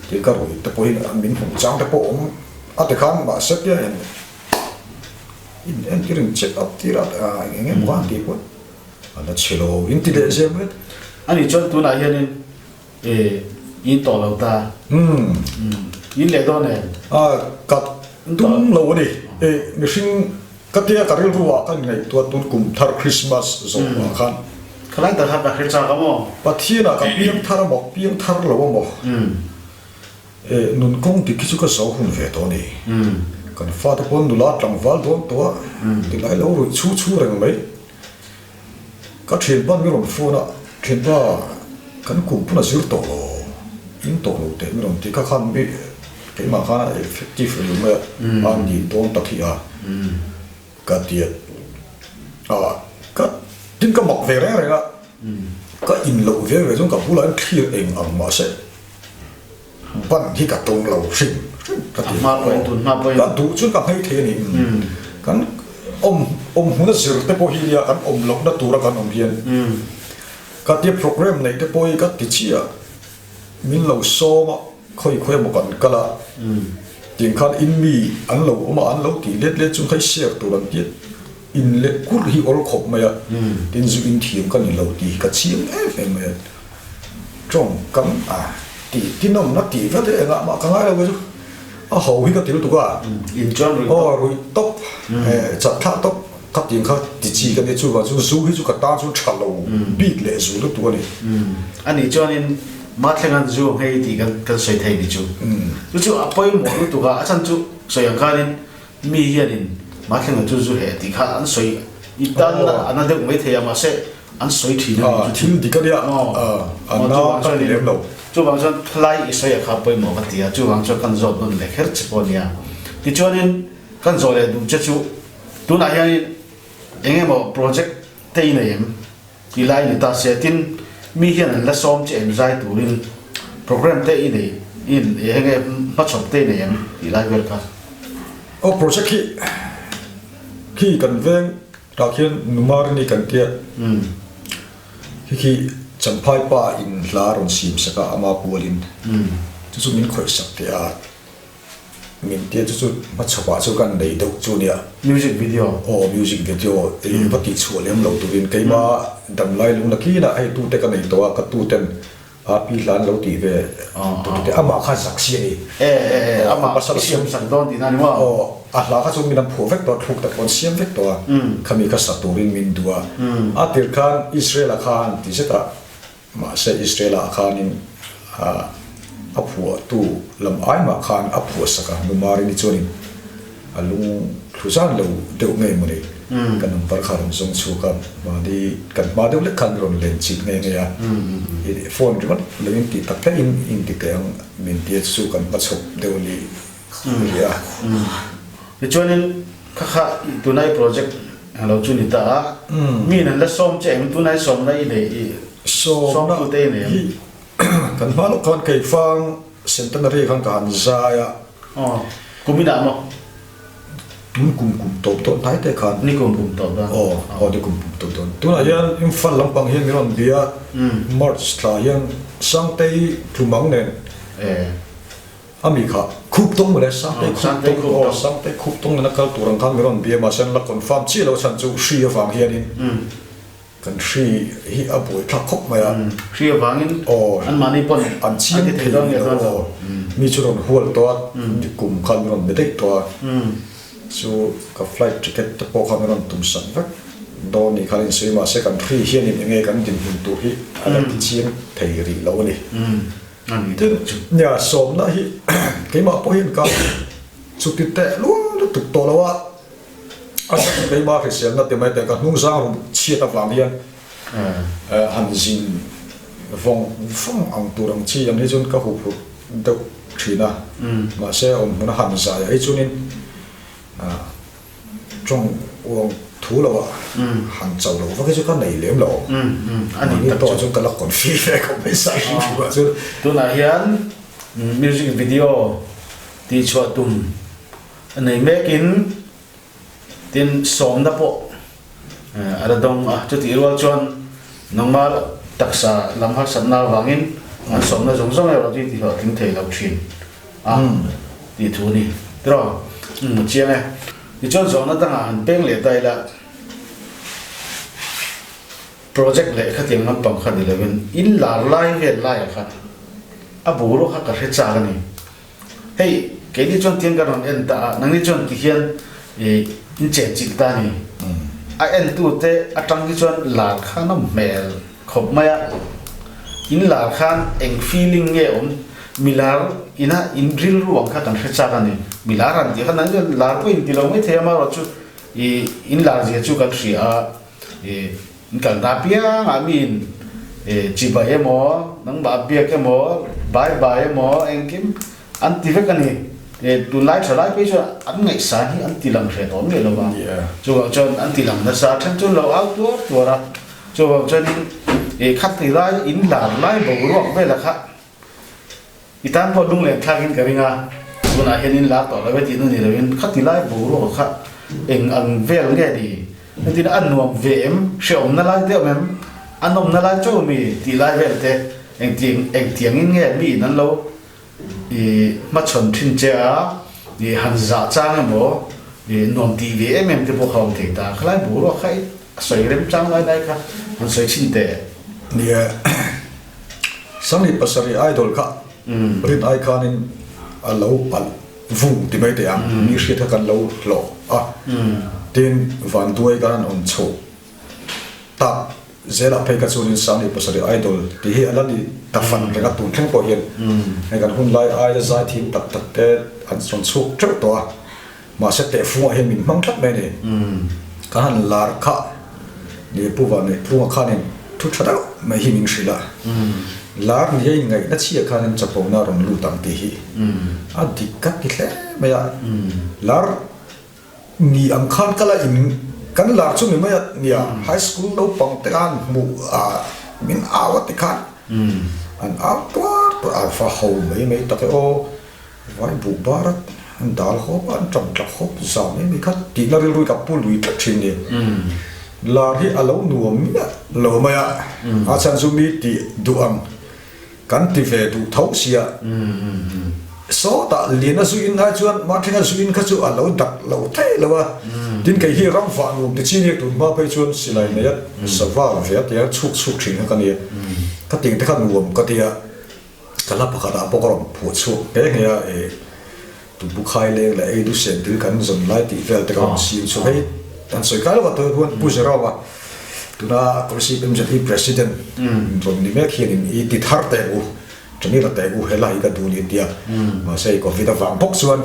[SPEAKER 2] tin ka ruih te pawhin min hmuh chang te pawh awm a ti khan mahse tia in in entir in check up tir a eng eng emaw kha an tih pawh a la chhe lo in ti leh zel mai.
[SPEAKER 1] Ani chuan tunah hianin E, in tawh lo ta.
[SPEAKER 2] Umm.
[SPEAKER 1] In leh dawn em?
[SPEAKER 2] A, ka tum lo a ni. E, mihring ka tia ka rilru ah ka inngaihtuah tun kum thar Christmas zawh ah khan.
[SPEAKER 1] Khalai tak khan ka hre chak a maw?
[SPEAKER 2] Pathian ah ka piang thar a maw, piang thar lo a maw? E, nun kawng dik hi chu ka zo hun ve tawh a ni. Kan fate pawn nula tlangval dawn tawh a, tilai lo ruih chhu chhu reng mai. Ka thianpa mi rawn phone a, thianpa kan kum pawn a zir tawh lo, in tawh lo teh mi rawn ti kha khan mi keimah khan a effective rih mai a, a nih dawn ta khi a ka ti a, ah ka tin ka mak ve reng reng a, ka in loh ve ve chuan ka bulah hian thlir eng ang mahse ban hi ka tum lo hrim hrim ka ti ka duh chuan ka nghei thei a ni kan awm awm hmuna zir te pawh hi nia kan awm lohna tura kan awm hian ka tia program neih te pawh hi ka ti chiah min lo sawm a khawi khawi emaw kan kal a tiang khan in mi an lo awm a an lo tih let let chuan kha i share tur an tia in leh kurh hi awl khawp mai a tin zu in thiam ka ni lo tih hi ka chiang em em mai a. Tawngkam a tih tinawmna tih vel hi engah mah ka ngai lo ve chu. A ho hi ka ti lutuk a.
[SPEAKER 1] In chuan ruih
[SPEAKER 2] tawp. Aw ruih tawp chat thlah tawp ka tih kha ti chi ka nia chuvang chu zu hi chu ka tan chu tha lo bik leh zu lutuk a ni.
[SPEAKER 1] A nih chuanin Mathlenga'n zu a nghei tih kan sawi thei ni chu. Chu chu a pawimawh lutuk a, a chhan chu sawi ang khanin Mi hianin Mathlenga chu zu heh tih kha an sawi i tan a na deuh mai thei a, mahse an sawi thin a ni
[SPEAKER 2] chu. Thil dik a nia, a na ka ti lem lo.
[SPEAKER 1] Chuvang chuan thalai i sawi a kha pawimawh ka ti a, chuvang chuan kan zawt nawn leh kher che pawh a nia. Tichuanin kan zawh leh duh che chu tunah hianin eng emaw project te i nei em? Ti lai ni ta se, tin mi hian an la sawm che em zai turin program te i nei in e heng e hmachhawp te i nei em tih lai vel kha.
[SPEAKER 2] Aw project hi khi kan veng tah khian Numarini kan tia khi khi Champhai pa in hla rawn sim sak a ama pualin chu chu min khawih sak teh a. Min tia chu chu hmachhawpah chu kan nei deuh chu nia.
[SPEAKER 1] Music video.
[SPEAKER 2] Aw music video i va tih chhuah lem lo turin keima damlai lung la kinah hei tute ka nei tawh a ka tuten a pi hlan lo tih ve tur te amah kha zak si a ni.
[SPEAKER 1] E e e amah i siam sak dawn tihna a ni maw?
[SPEAKER 2] Aw a hla kha chu min an phuah vek tawh a thluk tak pawh an siam vek tawh a khami kha sa turin min duh a a tir khan Israel-a khan ti zet a Mahse Israel-ah khanin a phuahtu lam ai mah khan a phuahsak a, Numarini chuanin a lung thlu zan lo deuh ngei maw ni, ka number kha rawn zawng chhuak a, mahni kan hma deuh lek khan rawn len chilh nghe nghe a, i phone ringawt lo in tih tak daih in in ti teh ang min tia chu kan hmachhawp deuh a ni rih a.
[SPEAKER 1] Tichuanin kha kha tunai project Lo chu ni ta a, mi in an la sawm che em? Tunai sawmna i nei i
[SPEAKER 2] sawm
[SPEAKER 1] tu te i nei em?
[SPEAKER 2] Kan hma lawk khan Keifang Centenary khan ka han zai a.
[SPEAKER 1] Aw, kum inah maw?
[SPEAKER 2] Tun kum kum tawp dawn hnai te khan.
[SPEAKER 1] Ni kum kum tawp dawn.
[SPEAKER 2] Aw, aw ni kum kum tawp dawn. Tunah hian Imphal lampang hian min rawn bia March thla hian Sangtei Tlumang nen.
[SPEAKER 1] E.
[SPEAKER 2] A mi kha khup tawng mawle, Sangtei khup tawng aw, Sangtei khup tawng nena kal tur ang khan mi rawn bia mahse an la confirm chiah lo chhan chu hri avang hianin kan hri hi a buai thlak khawp mai a.
[SPEAKER 1] Hri avangin anmahni pawn
[SPEAKER 2] an chiang thei lo aw, mi chu rawn hual tawh a, kum khan mi rawn be daih tawh a, chu ka flight ticket te pawh kha mi rawn tum sak vek dawn ni khan insawi mahse kan hri hianin enge kan dinhmun tur hi a la ti chiang thei rih lo a ni. Tin, nia sawmna hi keimah pawh hian ka chuti teh lual lutuk tawh lo a, a chhan chu keimah hriselna ti mai teh ka hnungzang rum chhiat avang hian han zin vawng vawng ang tur ang chi ang hi chuan ka huphurh deuh thin a, mahse awm hmuna han zaiah hi chuanin Tawng uang thu lo ah han cho lo vak hi chu ka nei lem lo. Mahni tawh chu ka la confi ve khawp mai sa hi thu ah chuan.
[SPEAKER 1] Tunah hian music video tihchhuah tum a nei mekin Tin, sawmna pawh a la dawng a, chutih rual chuan nangma taksa lam harsatna avangin an sawmna zawng zawng erawh chu i tihlawhtling thei lo thin a tih thu a ni. Tiraw? Umm, a chiang e. Tichuan zawhna dangah han peng leh ta ila, Project leh khatiang lampang kha ni lovin in lar lai vel laiah khan a boruak kha ka hre chak a ni. Hei, keini chuan tiang kan rawn en ta a, nangni chuan ti hian in chen chilh ta a ni. A entute atang hi chuan lar khan a hmel khawp mai a, in lar khan eng feeling nge awm, mi lar ina in rilru ang kha kan hre chak a ni. Mi lar han tih khan nangni chuan lar pawh in ti lo mai thei a, amaherawhchu in lar zia chu kan hria a. In kalna apiangah miin chibai emaw, nangmah biak emaw, bai bai emaw engkim an ti vek a ni. Tunlai tha lai phei chuan an ngaihsan hi an ti lang hreh tawh miah lo va, chuvang chuan an ti lang nasa, then chu an lo au tuar tuar a, chuvang chuanin khati lai in lar lai boruak velah kha I tan pawh lunglen thlakin ka ring a, tunah hian in lar tawh lo e tih na ni loin khati lai boruak kha eng ang vel nge ni? Entin a nuam ve em? Hrehawmna lai te awm em? A nawmna lai chauh mi tih lai vel te engtiang engtiangin nge mi in an lo i hmachhawn thin che a, i han zah chang emaw i nuam tih ve em em te pawh kha awm thei ta. Khalai boruak kha i sawi remchang lai lai kha han sawi chhin teh.
[SPEAKER 2] Nia. Sangli pasarih idol kha rin ai khanin a lo palh vung ti mai teh ang, mi hriat kha kan lo hlawh a, tin vanduai kan han awm chhoh tak zelah phei kha chuanin Sangli pasarih idol tih hi a la ni ta fan reng a, tun thleng pawh hian hei kan hun lai aia zaithiam tak tak te an rawn chhuak teuh tawh a. Mahse tehfungah hian min hmang tlat mai a ni. Kan han lar kha ni Pu Vanneihphunga khanin thu tha deuh mai hi min hrilh a. Lar nia inngaihna chhia khanin chapona a rawn lut ang tih hi a dik ka ti hle mai a. Lar ni ang khan ka la in kan lar chu ni mai a nia high school naupang te khan hmuh a min au a ti khan an au tuar tuar a va ho mai mai tak e aw. Vai buh bar an dal hawp a, an ṭam tlak hawp za mai mai kha tihna rilru hi ka pu lui tlat ṭhin ni. Lar hi a lo nuam miah lo mai a, a chhan chu mi tih duh ang kan ti ve duh tho sia. Sawtah lian a zu in ai chuan Mathlenga zu in kha chu a lo dak lo thei lo a, tin kei hi ram vah nuam ti chi nia tun hma phei chuan silai nei a sava ve a tia chhuk chhuk ṭhin kha ka nia, ka ting te kha nuam ka ti a. Ka hla pakhatah pawh ka rawn phuah chhuak nghe nghe a, eh Tubukhai leng leh Eidu Sentil kan zawn lai tih vel te ka rawn sim chhuak hei an sawi kai lova tawh hian Pu Zerawa tuna Kolasib MZP President rawn ni mek hianin i ti thar teh u, Chanila teh u helai hi ka duh ni tia mahse hei Covid avang bawk chuan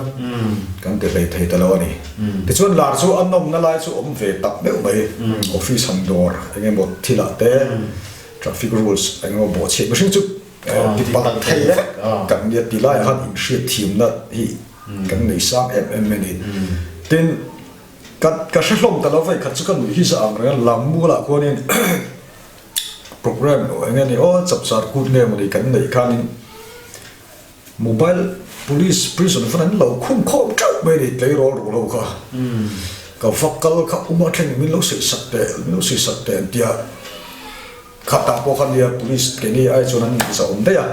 [SPEAKER 2] kan ti hlei thei ta lo a ni. Tichuan lar chu a nawmna lai chu awm ve tak meuh mai, office han dawr eng emaw thilah te, Traffic rules eng emaw bawhchhiat mihring chu ti palh thei vek kan nia ti laiah khan inhriat thiamna hi kan nei sang em em mai a ni. Tin, ka ka hre hlawm ta lo vei khat chu ka nuih hi za ang reng a, Lammualah khuanin programme eng nge ni aw chapchar kut nge mawni kan neih khanin mobile police prison fan an lo khum khawm teuh mai a ni tleirawl ruh ho kha. Ka va kal kha uma thleng min lo sawisak teh min lo sawisak teh an tia. Khatah pawh kha nia police keini ai chuan an za awm daih a,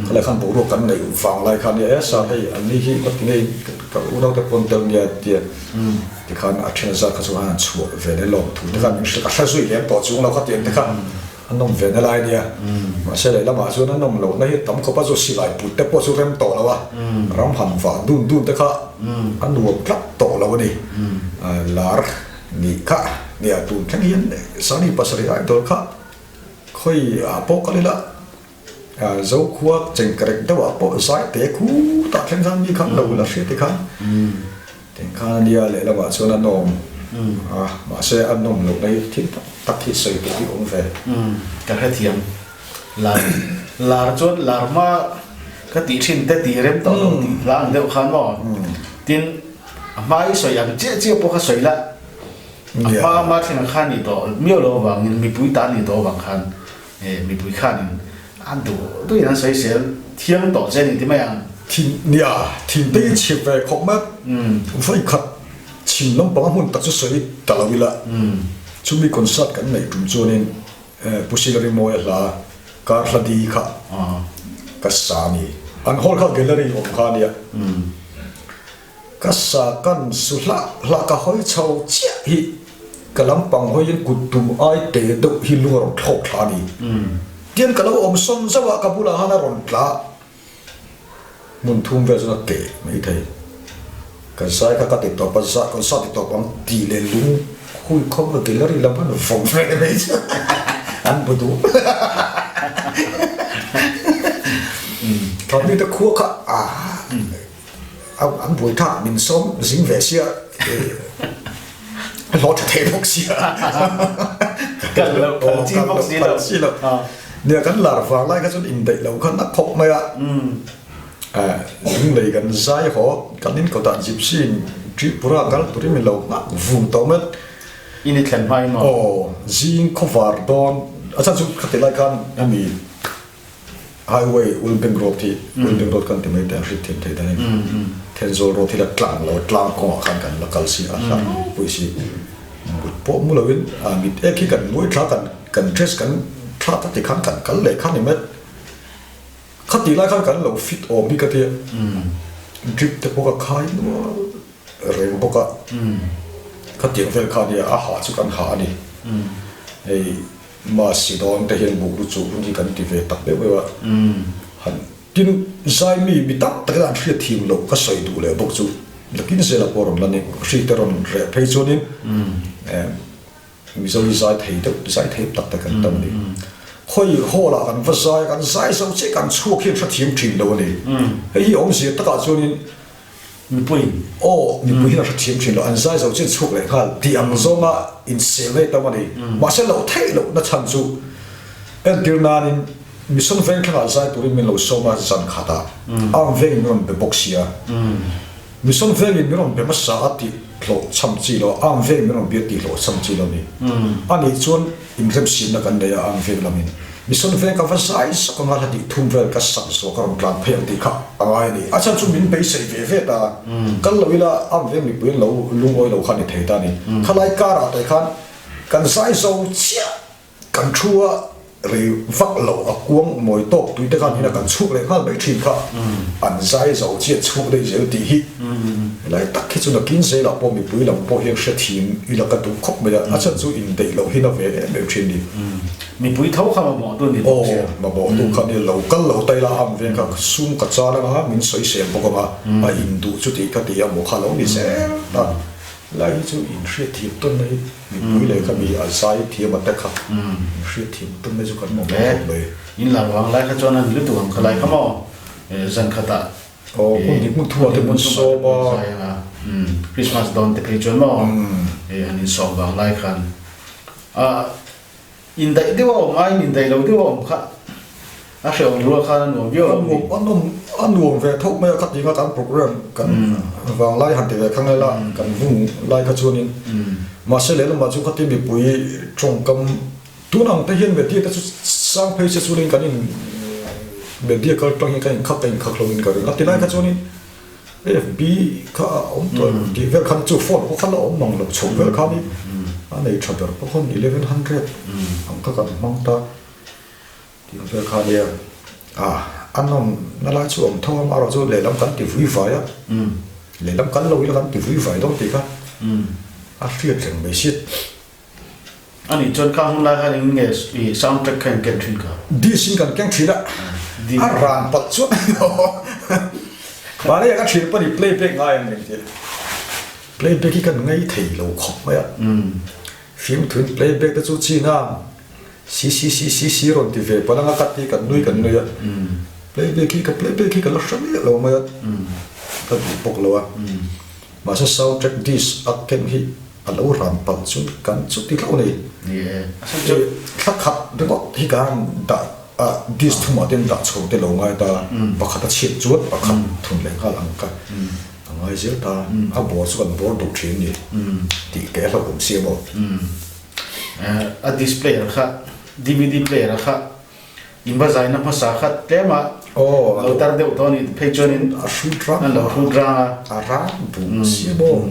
[SPEAKER 2] khalai khan boruak kan neih vang lai kha nia e sir hei an ni hi ka ti ngei ka unau te pawn tel nia tia tikhan a then zat kha chu an han chhuah ve leh lawm thu te khan min hrilh ka hre zui lem tawh chung lo kha tiang te kha an awm ve na lai nia mahse lehlamah chuan an awm lohna hi tam khawp a chu silai put te pawh chu rem tawh lo a ram han vah dun dun te kha a nuam tlat tawh lo a ni lar. Nih kha, nia tun thleng hian Sani pasarih idol kha khawi ah pawh kal ila Zokhua chengkerek deuh ah pawh zai te khutah thleng khan mi khan lo la hria te khan teng khan a nia lehlamah chuan a nawm a mahse a nawm loh na hi thil tak tak hi sawi tur hi awm ve.
[SPEAKER 1] Ka hrethiam lar lar chuan lar hma ka tih thin te tih rem tawh lo tih hla ang deuh khan maw tin A hma i sawi ang chiah chiah pawh kha sawi la, a hma hma thlengah khan i tawh miau lo avangin mipui ta ni tawh avang khan mipui khanin an duh duhin an sawi sel thiang tawh che a ni ti mai ang.
[SPEAKER 2] Thin nia, thin te i chhip ve khawp mai, vawi khat. Chhim lampanga hmun tak chu sawi ta lo ila, chumi concert kan neih tum chuanin Pu Silari Mawia hla Kar Hla Di kha ka sa a ni. An hall kha gallery awm kha a nia. Ka sa kan su hlah hlah ka hawi chho chiah hi ka lampang hawiin kut tum ai te deuh hi lung a rawn thlawk thla a ni. Tian ka lo awm sawn zauh a, ka bulah han a rawn tla. Hmun thum vel chuan a keh mai thei. Kan zai kha ka ti tawp a, zah kan sa ti tawp ang tih leh lung hui khawp a gallery lam khan vawm ve mai chu an bu duh. Thawmhni te khua kha an buai tha min sawm zing ve sia hlawh tha thei bawk sia.
[SPEAKER 1] Kal loh phal chi bawk si lo.
[SPEAKER 2] Si lo. Nia kan lar vang lai kha chuan indaih lo khan a khawp mai a. Lunglei kan zai haw kan in kawtah gypsy in Tripura kal turin min lo nghak vung tawh mai.
[SPEAKER 1] In i thlen hma in maw?
[SPEAKER 2] Aw, zing khawvar dawn a chhan chu khati lai khan hemi Highway Ulbeng Road hi Ulbeng Road kan ti mai teh ang hriat thiam thei danin Thenzawl Road hi la tlang lo tlang kawngah khan kan la kal si a hla pui si mut pawh mu loin a mit ek hi kan ngawi thla kan kan dress kan thla ta ti khan kan kal leh kha ni mai khatih lai khan kan lo fit awm hi ka tia drip te pawh ka khai nual reng bawk a khatiang vel kha nia a ha chu kan ha a ni hei. Mahse dawn te hian buh lu chu hun hi kan ti ve tak deuh deuh a, han tin zai mi mi tam takin an hriat thiam loh ka sawi duh leh bawk chu nakin zela pawh rawn la ni hri te rawn reh phei chuanin Mizo hi zai thei deuh zai thei tak te kan tam a ni. Khawi hall ah kan va zai a kan zai zo chiah kan chhuak hian hrethiam thin lo a ni. Hei hi awmzia takah chuanin
[SPEAKER 1] Mipuiin.
[SPEAKER 2] Aw, mipui hian a hrethiam thin lo, an zai zo chian chhuak leh nghal tih ang zawnga insel ngei tam a ni. Mahse loh theih lohna chhan chu entir nanin Mission Vengthlangah zai turin min lo sawm a, zan khatah Arm Vengin min rawn be bawk sia. Mission Vengin min rawn be hmasa a tih hlawh chham chi lo, Arm Vengin min rawn bia tih hlawh chham chi lo a ni. Anih chuan inremsiamna kan nei a Arm Veng lamin. Mission veng ka va zai zawk anga hla tih thum vel ka sak zawk a rawn tlan phei ang tih kha a ngai a ni. A chhan chu min beisei ve ve ta. Kal lo ila am veng mipui an lo lungawi lo kha ni thei ta a ni. Khalai karah te khan kan zai zo chiah kan thu a rei vak lo a kuang mawi tawk tui te khan hina kan chhuk leh nghal mai thin kha an zai zo chiah chhuk daih zel tih hi helai tak hi chu nakin zelah pawh mipui lam pawh hian hrethiam ila ka duh khawp mai a. A chhan chu indaih loh hi na ve em em thin ni.
[SPEAKER 1] Mipui tho kha mamawh tu ni bawk sia.
[SPEAKER 2] Aw, mamawh tu kha nia lo kal lo ta ila am veng kha sum ka chal anga min sawi sel bawk anga a in duh chu tih ka ti a maw kha lo ni zel ta. Lai hi chu in hriat thiam tawn mai mipui leh kha mi a zai thiam a te kha in hriat thiam tawn mai chu kan mamawh khawp mai.
[SPEAKER 1] In lar vang lai kha chuan a ni lutuk ang kha lai kha maw zan khatah
[SPEAKER 2] Aw, hmun hnih hmun thumah te hmun sawm
[SPEAKER 1] a. Christmas dawn te phei chuan maw han insawm vang lai khan a. Indaih deuh a awm aiin indaih lo deuh a awm kha a hrehawm rual khan a nuam viau lo ni.
[SPEAKER 2] A nuam a nuam ve tho mai a kha tinga kan program kan vanglai han ti ve kha nge la kan vung lai kha chuanin mahse lehlamah chu khatia mipui tawngkam tun ang te hian media te chu sang phei se chuanin kan in media kal tang hian kan inkhak a inkhak lo in ka ring a tilai kha chuanin FB kha a awm tawh em tih vel khan chu phone pawh kha la awm mang lo chho vel khan i a nei tha ber pawh khan 1100 ang kha kan hmang ta tih vel kha nia a a nawm na lai chu awm tho a amaherawh chu lehlam kan ti vui vai a lehlam kan lo ila kan ti vui vai dawn tih kha a hriat reng mai si.
[SPEAKER 1] A nih chuan kha hun lai khan eng nge i sound track kha in ken thin kha?
[SPEAKER 2] Disc in kan keng thin a, a ran palh chuan mahni ah ka thin pawh ni play back ngai ang eng tih play back hi kan ngei thei lo khawp mai a, fimthu in play back te chu chin a si si si si si rawn ti ve palh anga ka ti kan nui kan nui a, play back hi ka play back hi ka la hre miah lo mai a, ka duh bawk lo a, mahse sound track disc a ken hi. A lo ran palh chu kan chu ti hlauh a ni.
[SPEAKER 1] Ni e, a sawi chu.
[SPEAKER 2] Thla khat ringawt hi kan dah a, disc thumah te an dah chho te lo ngai ta, pakhat a chhiat chuan pakhat thun leh nghal ang ka a ngai zel ta, a bawr chu kan bawr duh thin a ni tih keh hlauh awm si a maw.
[SPEAKER 1] A disc player kha, dvd player a kha In va zaina hmasa kha tlem a lo tar deuh tawh a nih phei chuanin
[SPEAKER 2] a hrut rang
[SPEAKER 1] a lo hrut rang a.
[SPEAKER 2] A rang duh si maw?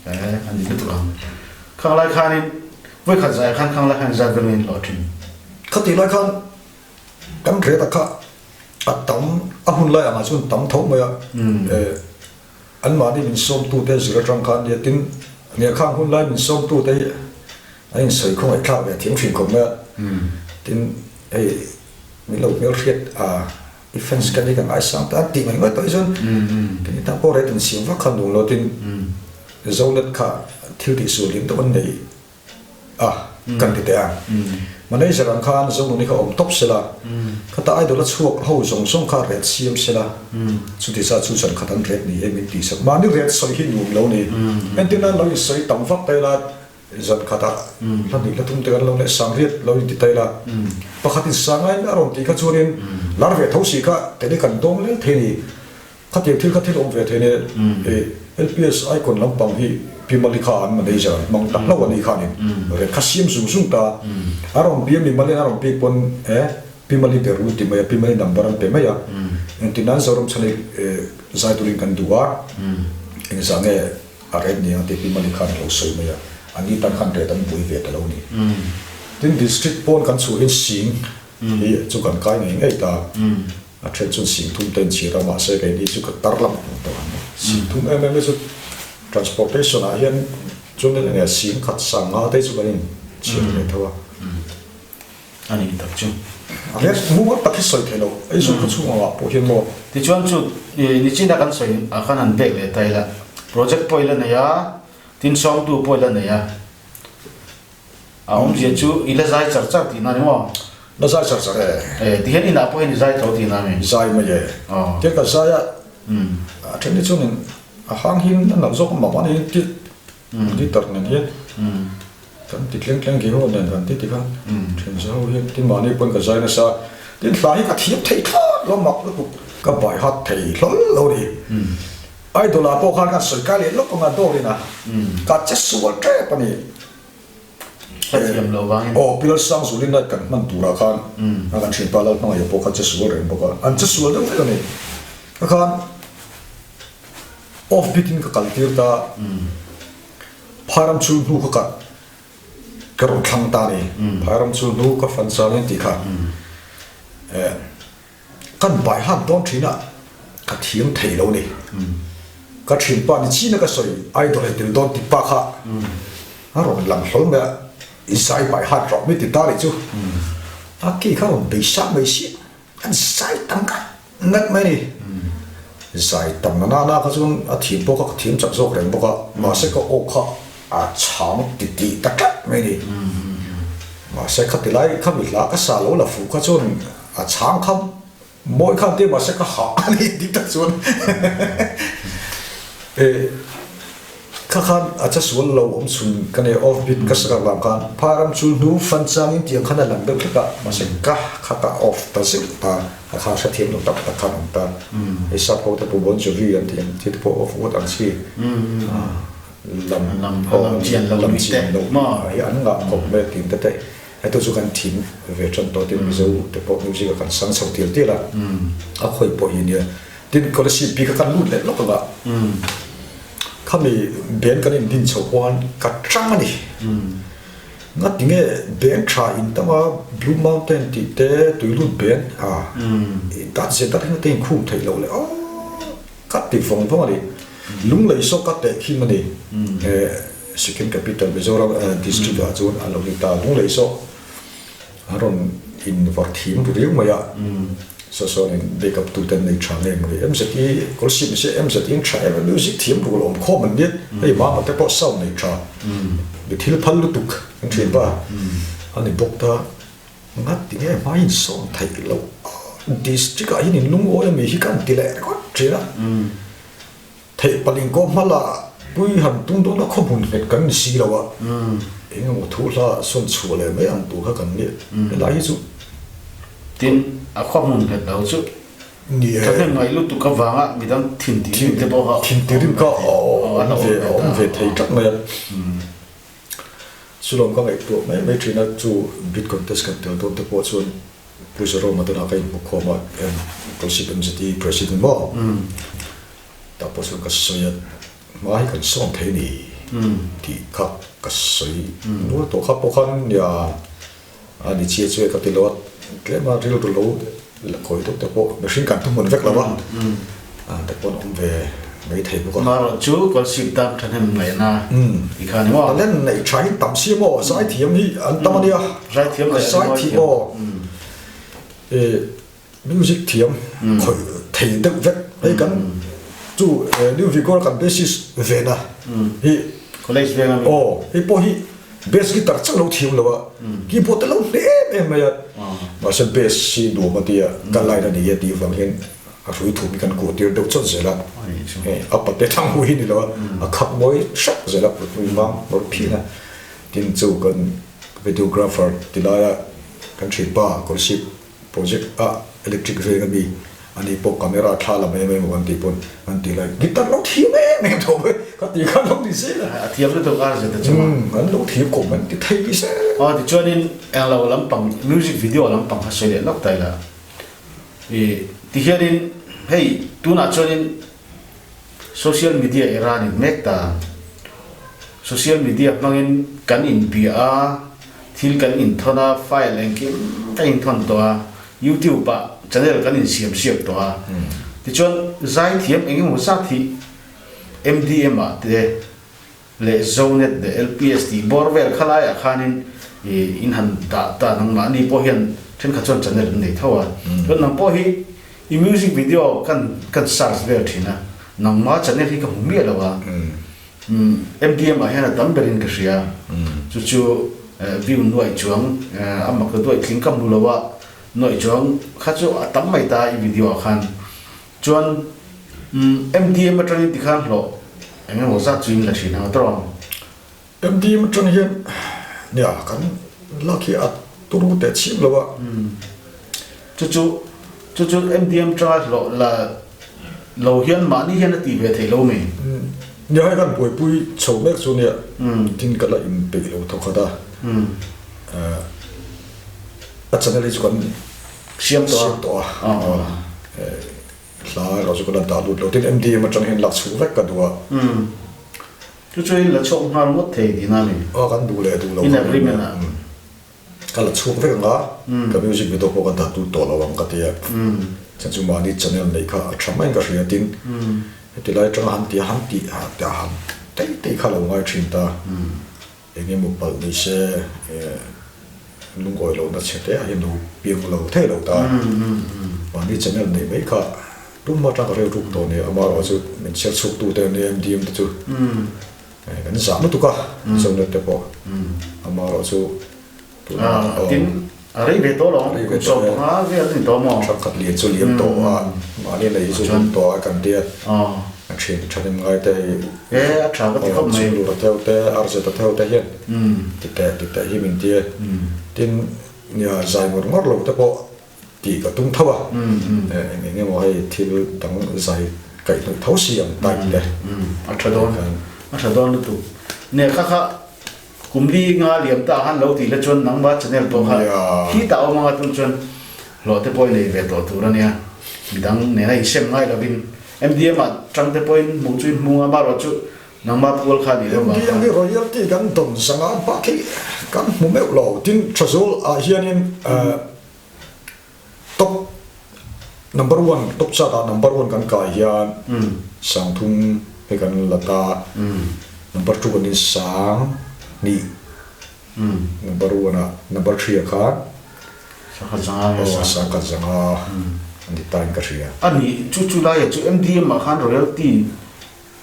[SPEAKER 1] Eh, a ni lutuk ang. Khang lai khanin vawikhat zaiah khan khang lai khan zat vel in hlawh thin.
[SPEAKER 2] Khatih lai khan kan reta kha a tam a hun lai angah chuan tam tho mai a. Eh, anmahni min sawmtute zir atang khan nia tin nia khang hun lai min sawmtute hi an insawi khawngaih thlak ve thiam thin khawp mai a. Tin, hei min lo hmelhriat a. I fans ka ni ka ngaisang ta an tih mai mai tawh hi chuan kei tan pawh rate insiam vak kha nuam lo tin Zonet kha thil tih sual hlim deuh an nei a kan ti teh a. Manager ang khan Zonuni kha awm tawp sela khata idol a chhuak ho zawng zawng kha rate siam sela chuti zat chu zan khat an rate ni e min tih sak. Mahni rate sawi hi nuam lo ni. Entir nan lo insawi tam vak ta ila Zan khatah hla hnih hla thum te kan lo leh sangriat lo inti ta ila, pakhatin sangain a rawn tih kha chuanin lar ve tho si kha tele kan dawng lel thei ni. Khatiang thil kha thil awm ve thei nia. LPS icon lampang hi Pi Mali kha an manager an hmang ta hlauh a nih khanin reng kha siam zung zung ta. A rawn bia mi Mali an a rawn pek pawn e Pi Mali be ru ti mai a, Pi Mali number an pe mai a. Engtin nan Zoram chhan hi zai turin kan duh a, engzah nge A ret ni ang tih pi Mali khan a lo sawi mai a, a ni tan khan ret an buai ve ta lo ni. Tin, District pawn kan chhuahin sing hi chu kan kai ngei ngei ta, a then chuan sing thum te inchhir a, mahse keini chu ka tar lam ang tawh ang. Sing thum em em hi chu transportation ah hian chuan eng nge sing khat sang nga te chu kan inchhir ve tho a.
[SPEAKER 1] A nih tak chu.
[SPEAKER 2] A ret mumal tak hi sawi thei lo, Aizawl khaw chhungah ah pawh hian maw.
[SPEAKER 1] Tichuan chu nichina kan sawi ah khan han bek leh ta ila, project pawh ila nei a, tin sawmtu pawh ila nei a, a awmzia chu i la zai char char tihna ni maw?
[SPEAKER 2] La zai char char e.
[SPEAKER 1] E, tihian inah pawh hian i zai tho tihna a mi?
[SPEAKER 2] Zai mai e. Tiang ka zai a, a then hi chuanin a hang hin a nalh zawk a mah mahni hi guitar nen hian. Kan ti tleng tleng khi ho nen kan ti ti kha then za ho hian tin mahni pawn ka zai nasa tin hla hi ka thiam thei thlawt lo mak lutuk ka bai hat thei hlawl lo ni idol ah pawh khan kan sawi kai leh lawk anga dawr in a ka che sual tep a ni
[SPEAKER 1] ka thiam lo vangin
[SPEAKER 2] aw Pi Lalsangzulin night kan hman turah khan a kan thianpa Lalhmangaih pawh kha che sual reng bawk a an che sual deuh vek a ni ka khan off beat in ka kal tir ta. Phairam chu hnu ka kat ka rawn thlang ta ni. Phairam chu hnu ka fan chang in tih kha kan bai han dawn thin a ka thiam thei lo ni. Ka thinpa ni chin a ka sawi idol he tel dawn tih pa kha a rawn lang hlawl mai a i zai bai han rawh mi ti ta nih chu a ki kha rawn bei sang mai si. An zai tam ngat ngat mai a ni. Zai tam na nana kha chuan a thiam pawh kha ka thiam chak zawk reng bawk a, mahse ka aw kha a chhang ti tih ta tlat mai a ni. Mahse khati lai kha mi hla ka sa lo la fuh kha chuan a chhang kha mawi khan tia mahse ka hah a ni dik tak chuan. Kha khan a cha sual lo awm chhun ka nei off beat ka sak avang khan pharam chu hnu fan changin tiang khan a lang deuh hlek a mahse ka kha ka off ta zeuh ta a kha hrethiam lo tak tak khan awm ta hei sap ho te pawh Bon Jovi an tih ang chi te pawh off ngawt ang chi lam
[SPEAKER 1] lam chian lo
[SPEAKER 2] lam chian lo hi an ngah khawp mai a tin te te hei tu chu kan thim ve tan tawh tin Mizo te pawh music ah kan sang chho tial tial a a khawi pawh hi nia Tin, Kolasib bik a kan lut leh lawk anga khami band kan indin chho khuan ka chang a ni. Ngati nge band tha in tam a Blue Mountain tih te Tuilut band a dat zet dat hian te inkhum theih loh leh aw ka ti vawng vawng a ni. Lunglei saw ka teh khim a ni. Second capital Mizoram district ah chuan a lo ni ta. Lunglei saw A rawn invar thim ru riau mai a, saw sawn in back up tu te an nei tha nge maw ni, MZT kawlsip ni se MZT in tha em a, music thiam rul awm khawm an nia, hei mama te pawh sound nei tha, mi thil phal lutuk an thin pa a ni bawk ta, ngat ti nge hma in sawn theih loh district ah hian in lungawi a mi hi ka han ti leh ringawt thin a. Theih paling kawh hma lah pui han tum dawn a khaw hmun nghet kan ni si lo a, eng emaw thu hla sawn chhuah leh mai ang tur kha kan ni. Helai hi chu.
[SPEAKER 1] Tin, a khaw hmun nghet lo chu thahnem ngaih lutuk avanga midang thin tih rim te pawh kha
[SPEAKER 2] thin tih rim kha a awm ve a awm ve thei tlat mai a. Chulawm ka ngaihtuah mai mai thin a, chu beat contest kan tel dawn te pawh chuan Pu Jerome-a te lah ka inhmu khawm a, Kawlsip MZT President maw? Tah pawh chuan ka sawi a, hma hi kan sawm thei ni. tih kha ka sawi nual tawh kha pawh khan nia a ni chiah chu e ka ti lo a, tlem a rilru lo la kawi deuh te pawh mihring kan thuhmun vek lo a, te pawh an awm ve mai thei bawk a.
[SPEAKER 1] Marawh chu Kawlsip tan thahnem ngaihna ti kha a ni maw?
[SPEAKER 2] Talent neih tha hi tam si maw? Zaithiam hi an tam a nia.
[SPEAKER 1] Zaithiam leh
[SPEAKER 2] Zaithiam aw. Music thiam khawih thei deuh vek hei kan chu New Vigor kan bassist ve na hi
[SPEAKER 1] College veng ami
[SPEAKER 2] aw hei pawh hi bass guitar chauh lo thiam lo a keyboard te lo hle em em mai a mahse bass hi nuam a tia ka line a ni a tih vang hian a hrui thum hi kan kuah tir deuh chawt zel a a pate thang hu hi ni lo a a khak mawi hrep zel a put hmui vang lawr phian a tin chu kan videographer ti laia kan thianpa Kawlsip Project a electric veng ami ani pawh camera thla la mai mai maw kan tih pawn an ti lai guitar lo thiam em em tho mai ka tih khan lo ni zel a.
[SPEAKER 1] A thiam lutuk a zet a chunga.
[SPEAKER 2] Umm an lo thiam khawp an ti thei ni zel.
[SPEAKER 1] Aw tichuanin englo lampang music video lampang kha sawi leh lawk ta ila i tihianin hei tunah chuanin social media era a ni mek ta social media hmangin kan inbia a. Thil kan inthawn a, file engkim kan inthawn tawh a, YouTube ah channel kan insiam siak tawh a. Tichuan zaithiam eng emaw zat hi MDM ah te leh Zonet leh LPS tih bawr vel kha laiah khanin ih in han dah ta nangmahni pawh hian thenkhat chuan channel an nei tho a. Chuan nang pawh hi i music video kan kan search vel thin a, nangma channel hi ka hmu miah lo a. MDM ah hian a tam berin ka hria. Chu chu view nuaih chuang a mak ta duaih tling ka hmu lo a, nuaih chuang kha chu a tam mai ta i video ah khan. Chuan MDM atangin tikhan hlawh eng emaw zat chu in la thin ang tawng.
[SPEAKER 2] MDM atang hian nia kan lak hi a turu teh chhim lo a.
[SPEAKER 1] Chu chu chu chu MDM atanga hlawh la lo hian mahni hian a ti ve theih lo mi?
[SPEAKER 2] Nia hei kan buaipui chho mek chu nia tin ka la inpeih lo thawkhat a. A channel hi chu kan
[SPEAKER 1] siam
[SPEAKER 2] tawh a. Hla erawh chu ka la dah lut lo tin MDM atang hian lak chhuh vek ka duh a.
[SPEAKER 1] Chu chu in la chhuak nghal ngawt thei tihna a ni.
[SPEAKER 2] Aw kan duh leh duh lo
[SPEAKER 1] In agreement ah.
[SPEAKER 2] Ka la chhuak vek ang a, ka music video pawh ka dah lut tawh lo ang ka ti a. Chuan chu mahni channel neih kha a tha maiin ka hria tin heti lai atanga han ti a han tih a han tei tei kha lo ngai thin ta. Eng emaw palh ni se lungawi lohna chhe te ah hian lo piang lo thei lo ta. Mahni channel neih mai kha tum atang ka reu ruk tawh nia, amaherawh chu min chhiar chhuak tu te ania MDM te chu kan zah lutuk a, Zonet te pawh amaherawh chu
[SPEAKER 1] tunah Tin a rei ve tawh lo ang, kum 15 vel a ni tawh maw?
[SPEAKER 2] Thenkhat lian chu liam tawh a, mahni nei hi chu hun tawh a kan tia a thin thahnem ngai te hei
[SPEAKER 1] E a tha ka ti khawp mai.
[SPEAKER 2] Chhunglura theu te, Arzeta theu te hian ti teh ti teh hi min tia. Tin nia zai ngawr ngawr lo te pawh tih ka tum tho a, eng eng emaw hei thil dang zai kaihhnawih tho si ang type te.
[SPEAKER 1] A tha dawn, a tha dawn lutuk. Nia kha kha Kum li nga liam ta han lo tih la chuan nangma channel pawh kha khi tah awm anga tum chuan hlawh te pawh i nei ve tawh tur a nia. Midang nena insem ngai lovin MDM ah tang te pawhin hmuh chu in hmu anga marawh chu nangma pual kha a nih loh vang
[SPEAKER 2] khan. MDM hi royalty kan dawn zanga bak hi kan hmu meuh lo. Tin Thazawl ah hianin Top number one top chart ah number one kan kai hian sangthum hei kan la ta number two kan in sang hnih number one ah number three ah khan
[SPEAKER 1] sangkhat zanga nge
[SPEAKER 2] sang sangkhat zanga a ni ta in ka hria.
[SPEAKER 1] A nih chu chu lai ah chu MDM ah khan royalty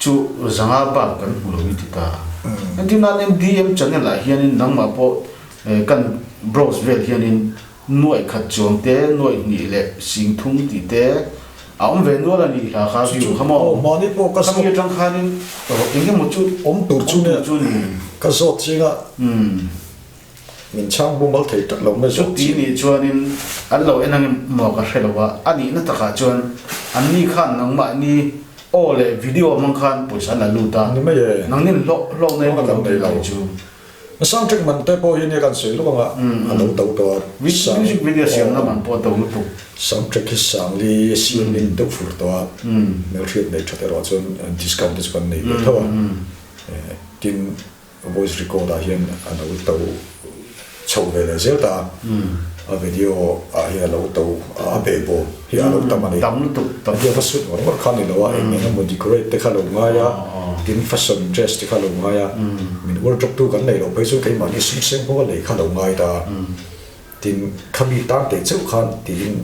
[SPEAKER 1] chu zanga bak kan hmu lo i ti ta. Entir nan MDM channel ah hianin nangmah pawh kan browse vel hianin Nuaih khat chuang te, nuaih hnih leh sing thum tih te a awm ve nual a ni hla kha view kha maw?
[SPEAKER 2] Aw, mahni pawh ka
[SPEAKER 1] zawt. Khami atang khanin eng emaw chu
[SPEAKER 2] awm tur chu ni. Ka zawt ching a, min chhang bumal thei tak lo mai zawt
[SPEAKER 1] ching. Chuti nih chuanin an lo en ang emaw ka hre lo a, a nihna takah chuan anni khan nangmahni aw leh video hmang khan pawisa an la lut a,
[SPEAKER 2] Ni mai e.
[SPEAKER 1] Nangnin hlawh hlawkna emaw lo nei lo chu.
[SPEAKER 2] Soundtrack man te pawh hi nia kan sawi lawk anga a lo do tawh a.
[SPEAKER 1] Music video siamna man pawh a do lutuk.
[SPEAKER 2] Soundtrack hi Sangli siam in deuh fur tawh a, hmelhriat nei that erawh chuan discount te chu kan nei ve tho a. Tin, voice record ah hian a lo to chho ve leh zel ta a, a video ah hian a lo to a behbawm hi a lo tam a ni.
[SPEAKER 1] Tam lutuk
[SPEAKER 2] tam. Hetia va suit ngawr ngawr kha a ni lo a, eng eng emaw decorate te kha a lo ngai a, tin fashion dress te kha a lo ngai a, min wardrobe tu kan neih loh phei chu keimahni sum seng pawh a lei kha a lo ngai ta a. Tin, khami tan teh cheuh khan tiin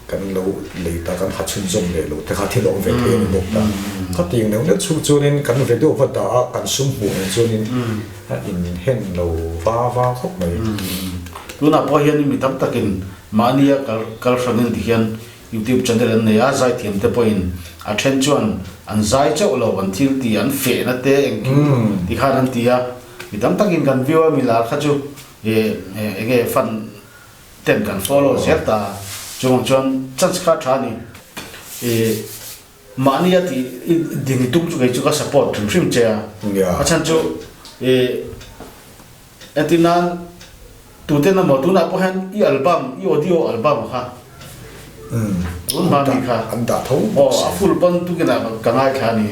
[SPEAKER 2] kan lo lei ta, kan ha chhunzawm leh lo te kha thil awm ve thei a ni bawk ta. Khatiang neuh neuh chhung chuanin kan video va dah a, kan sum hmuh ang chuanin a inhen lo va va khawp mai.
[SPEAKER 1] Tunah pawh hian mi tam takin mahnia kal kal hrangin ti hian YouTube channel an nei a, zaithiam te pawhin a then chuan an zai chauh lo, an thil tih an fehna te engkim ti khan an ti a, mi tam takin kan view a mi lar kha chu Enge fan ten kan follow zel ta chuvang chuan chance kha tha ni i mahni a tih i ding i tum chu kei chu ka support hrim hrim che a a chhan chu i entir nan tuten emaw tunah pawh hian i album i audio album kha tun hma mi kha
[SPEAKER 2] an dah tho
[SPEAKER 1] aw a full pawn tukinah ka ngaithla a ni.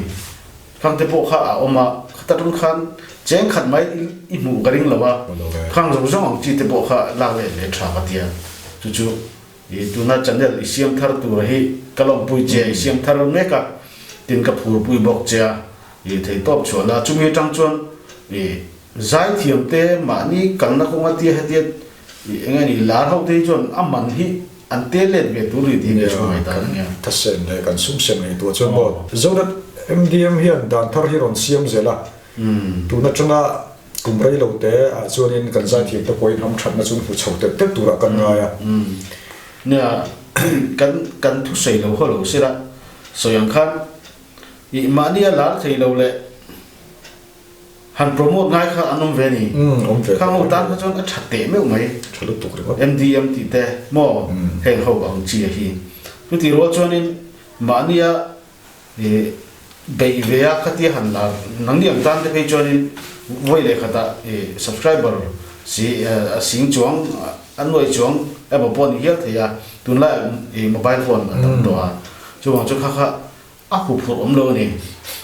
[SPEAKER 1] Khang te pawh kha a awm a, khata tum khan cheng khat mai i hmuh ka ring lo a, khang zawng zawng ang chi te pawh kha lak leh leh tha ka ti a, chu chu i tuna channel i siam thar tura hi ka lawmpui che a, i siam thar mek a, tin ka phurpui bawk che a, i theihtawp chhuah la, chumi atang chuan i zaithiam te mahni kalna kawnga tia hetia i eng nge ni lar ho te hi chuan a man hi An te let ve tur ri tih hi ka ngaih dan a nia.
[SPEAKER 2] Kan thasen leh kan sum sem ngaihtuah chuan maw Zonet MDM hian dan thar hi rawn siam zel a, tun atanga kum rei lo te ah chuanin kan zaithiam te pawhin hamthatna chu hmu chho telh telh turah kan ngai a.
[SPEAKER 1] Nia, kan kan thusawi lo haw lo sela sawi ang khan ih mahni a lar thei lo leh Han promote ngai kha an awm ve ni.
[SPEAKER 2] Awm ve.
[SPEAKER 1] Khang ho tan kha chuan a tha teh meuh mai.
[SPEAKER 2] Tha lutuk ringawt.
[SPEAKER 1] MDM tih te maw heng ho ang chi a hi. Chutih rual chuanin mahnia ih beih ve a khatia han la nangni ang tan te phei chuanin vawi leh khatah ih subscriber si a sing chuang a nuai chuang emaw pawh a ni hial thei a tunlaiah ih mobile phone a tam tawh a chuvang chu kha kha A hup phurh awm lo a ni.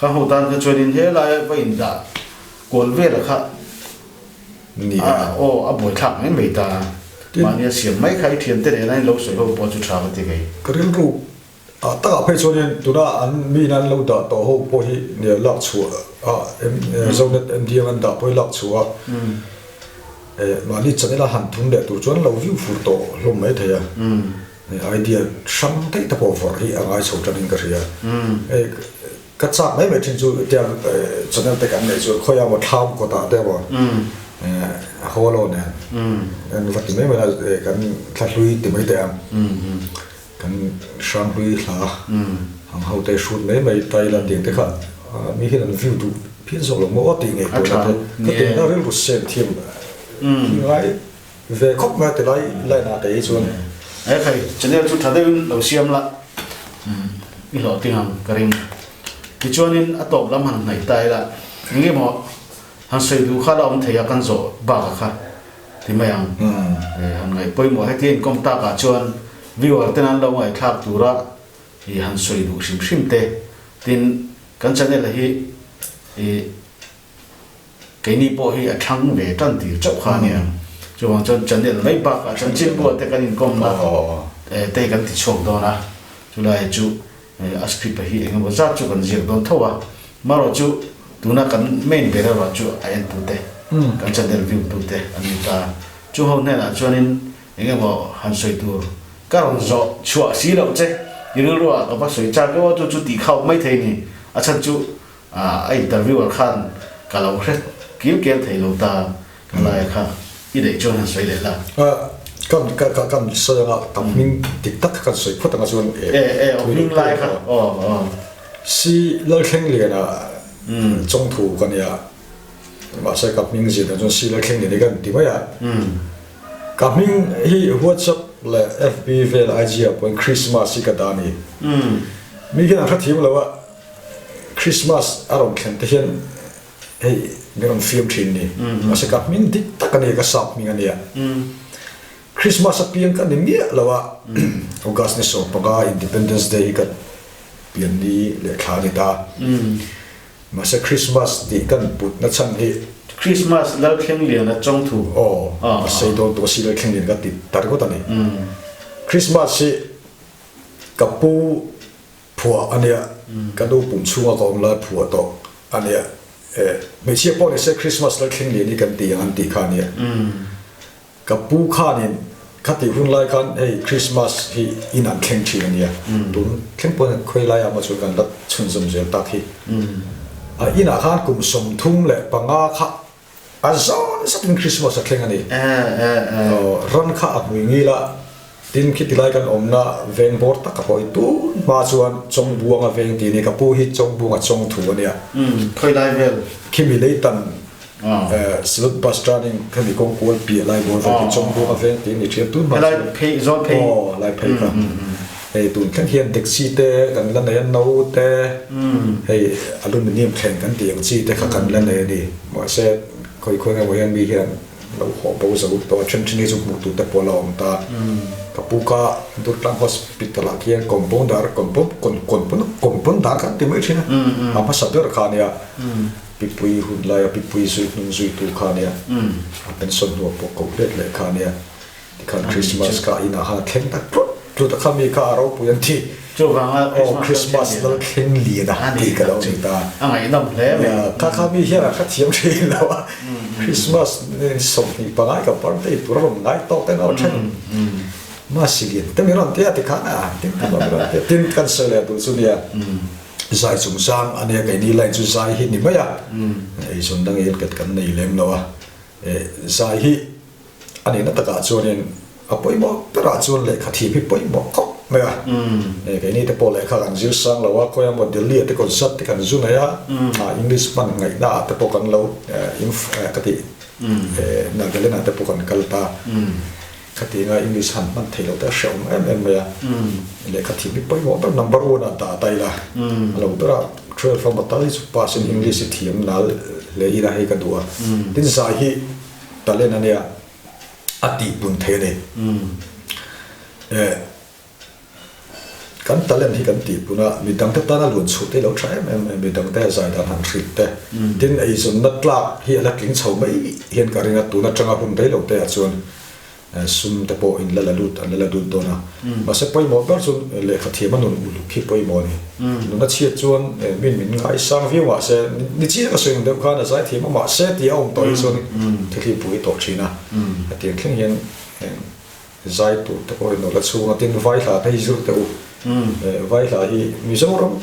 [SPEAKER 1] Ka hmuh tan kha chuanin helaia va indah kual vela kha a aw a buaithlak mai mai ta. Mahni a siam mai kha i thiante nena in lo sawi ho pawh chu tha ka ti kei.
[SPEAKER 2] Ka rilru ah takah phei chuanin tuna an miin an lo dah tawh ho pawh hi nia lak chhuah a Zonet MDM an dah pawh hi lak chhuah a mahni channel a han thun leh tur chuan lo view fur tawh hlawm mai thei a. Idea hrang daih te pawh vawrh hi a ngai chho tanin ka hria. Hei ka chak mai mai thin chu tiang channel te kan neih chuan khawiah maw thlam kawtah te maw haw lo nen kan va ti mai mai a kan thla hlui ti mai teh ang kan hrang hlui hla ang ho te hrut mai mai Thailand tiang te kha mi hian an view duh phian zawk lo maw aw tih ngei tur a te ka ti na rilru sem thiam hi ngai Ve khawp mai a ti lai line ah te hi chuan.
[SPEAKER 1] He khai channel chu tha deuhin lo siam la i hlawh ting ang ka ring. Tichuanin a tawp lam han hnaih ta ila eng nge maw han sawi duh kha la awm thei a kan zawh bak a kha ti mai ang. Han ngaih pawimawh hetia inkawm tak ah chuan viewer ten an lo ngaihthlak tura i han sawi duh hrim hrim te tin kan channel hi i Keini pawh hi a thlang ve tan tir chauh kha a nia. Chuvang chuan channel mai bakah chanchin buah te kan inkawmna te kan ti chhuak dawn a. Chulai chu a script a hi eng emaw zat chu kan ziak dawn tho a. Marawh chu tuna kan main ber erawh chu a en tute, kan channel view tute an ni ta. Chu ho hnenah chuanin eng emaw han sawi tur ka rawn zawh chhuah si loh che. I rilruah ka va sawi chak deuh a, chu chu tih khauh mai thei ni. A chhan chu A interviewer khan ka lo hre kil kel thei lo ta, ka lai kha i daih chuan han sawi leh la.
[SPEAKER 2] Kan ka ka kan sawi anga ka hming dik tak kha kan sawi phawt anga chuan
[SPEAKER 1] e e aw hming lai kha aw aw.
[SPEAKER 2] Si Lalthlengliana chawngthu ka nia mahse ka hming zir dan chuan Si Lalthlengliana hi kan ti mai a. Ka hming hi WhatsApp leh FB vel IG ah pawhin Christmas hi ka dah a ni. Mi hian an hrethiam lo a. Christmas a rawn thlen te hian hei min rawn fiam thin ni. Mahse ka hming dik tak a ni, ka sap hming a nia. Christmas a piang ka ni miah lo a, August ni 15 Independence Day hi ka pian ni leh thla a ni ta. Mahse Christmas tih kan put na chhan hi.
[SPEAKER 1] Christmas Lalthlengliana chawngthu.
[SPEAKER 2] Aw, a sei dawn tawh si Lalthlenglian ka ti ta ringawt a ni. Christmas hi ka pu phuah a nia, ka nu pum chhunga ka awm lai phuah tawh a nia. Hmeichhia pawh ni se Christmas Lalthlenglian hi kan ti ang an tih kha a nia. Ka pu khanin khatih hun lai khan hei Christmas hi in an thleng thin a nia, tun thleng pawn khawi lai ah maw chuan kan la chhunzawm zel tak hi. A inah khan kum 35 kha a zawn zatin Christmas a thleng a ni. Ran kha a hmui ngil a, tin khiti lai kan awmna veng bawr tak a hawi tun hma chuan Chawngbuanga veng tih a ni, ka pu hi Chawngbuanga Chawngthu a nia.
[SPEAKER 1] Khawi lai vel?
[SPEAKER 2] Khimi leitan Silk bus turning khami kawng kual piah lai bawr vel khi Chawngbuang a veng tih a ni thin a, tun hma
[SPEAKER 1] chuan Helai phei zawn phei
[SPEAKER 2] aw lai phei kha hei tun thleng hian taxi te kan la nei a no te hei aluminium thleng kan tih ang chi te kha kan la nei a ni mahse khawi khawi emaw hian mi hian lo haw bo zo tawh a then then hi chu hmuh tur te pawh a la awm ta ka pu ka Durtlang hospital ah khian compounder compounder kan ti mai thin a a hmasa ber kha a nia. Pipui hun laia Pipui zui hnung zuitu kha ania, a pension hnuah pawh koh let leh kha ania, tikhan Christmas kha inah khan a thleng tak tlut tlut a, khami kha a ropui an ti.
[SPEAKER 1] Chuvanga
[SPEAKER 2] Christmas lal thleng lian a tih ka lo ni ta.
[SPEAKER 1] A ngaihnawm hle
[SPEAKER 2] mai. Kha kha mi hian a hrethiam thin lo a, Christmas 25 ka birthday tur a rawn ngai tawk te ngau then. Masi lian te mi rawn ti a tikhan a tin te mi rawn ti a, tin kan sawi leh duh chu nia. Zai chungchang a nia keini line chu zai hi ni mai a, eizawn dang hian ket kan nei lem lo a, zai hi a nihna takah chuanin a pawimawh berah chuan lehkha thiam hi pawimawh khawp mai a, keini te pawh lehkha kan zir sang lo a, khawi emaw Delhi ah te concert te kan zu nei a, English hman ngaihna ah te pawh kan lo ka tih Nagaland ah te pawh kan kal ta. Khatianga English han hman theih loh te a hrehawm em em mai a, lehkha thiam hi pawimawh ber number one ah dah ta ila, a lo ber a 12 a matal hi chu pass in English hi thiam nal hle ila hei ka duh a, tin zai hi talent a nia a tihpun thei a ni. Kan talent hi kan tih pun a, midangte tana luan chhuh te hi lo tha em em mai, midangte zai dan han hrilh te, tin eizawnna tlak hi a la tling chho mai hian ka ring a, tun atanga hun rei lo te ah chuan sum te pawh in la la lut an la la lut dawn a, mahse pawimawh ber chu lehkha thiam a nun uluk hi pawimawh a ni, nuna chhiat chuan min min ngaisang viau mahse ni chiang a sawi ang deuh khan a zai thiam a mahse tih a awm tawh hi chuan thil hi pui tawh thin a, hetiang thleng hian Zai tur te pawh hi nawlh a chhung a, tin vai hla te hi zir teh u. Vai hla hi Mizoram,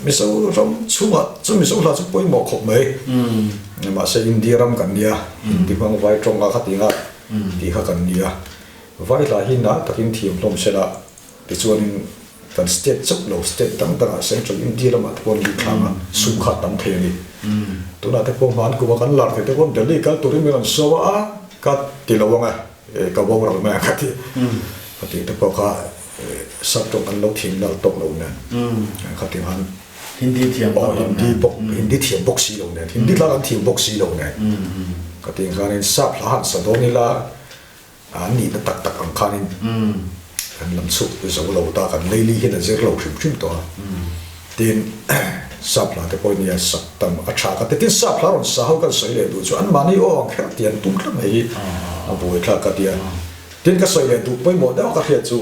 [SPEAKER 2] Mizoram chhungah chu Mizo hla chu pawimawh khawp mai. Mahse India ram kan nia, Hindi hmang vai tawng a kha ti nga tih kha kan nia. Vai hla hi nal takin thiam hlawm se la, tichuanin kan state chauh lo, state dang dangah Central India lamah te pawh an lut thlang a, sum kha a tam thei a ni. Tunah te pawh hman kuma kan lar thei te pawh Delhi kal turin min rawn sawi a, ka ti lo ang e. Ka boral mai ang ka ti. Ka tih te pawh kha sap tawng kan lo thiam nalh tawk lo nen. Kha ti khan
[SPEAKER 1] Hindi thiam
[SPEAKER 2] bawk lo nen. Hindi bawk Hindi thiam bawk si lo nen. Hindi hla kan thiam bawk si lo nen. Ka ti khanin sap hla han sa dawn ila an nihna tak tak ang khanin kan lam chhuk zo lo ta kan leili hian a zir lo hrim hrim tawh a. Tin sap hla te pawh nia sak tam a tha ka ti. Tin sap hla rawn sa ho kan sawi leh duh chu anmahni aw ang kher tih an tum tlat mai hi a buai thlak ka ti a. Tin ka sawi leh duh pawimawh deuh ka hriat chu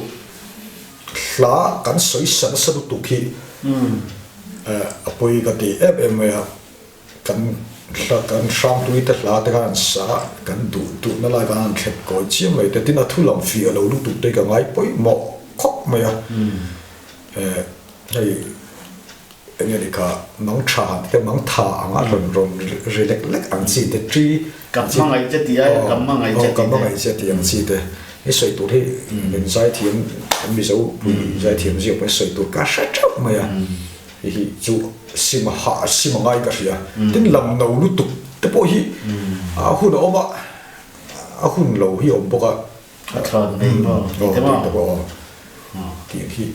[SPEAKER 2] hla kan sawi sa nasa lutuk hi a pawi ka ti em em mai a. Kan hla kan hrangtui te hla te khan an sa a, kan duh duhna lai khan an thlep kawi chiam mai te. Tin a thu lam fiah lo lutuk te hi ka ngai pawimawh khawp mai a. Hei eng nge ni kha mang tha han ti te mang tha ang a rawn rawn ri lek lek ang chi te tri
[SPEAKER 1] Ka hmangaih che tih aia ka hmangaih che tih te.
[SPEAKER 2] Ka hmangaih che tih ang chi te hi sawi tur hi min zaithiam kan Mizo pui zaithiam ziak pawh hi sawi tur ka hre theuh mai a hei hi chu sim a hah sim a ngai ka hria tin lam no lutuk te pawh hi a hun a awm a a hun lo hi a awm bawk a.
[SPEAKER 1] A thlawn nei maw?
[SPEAKER 2] Aw, tih te pawh aw. Tih hi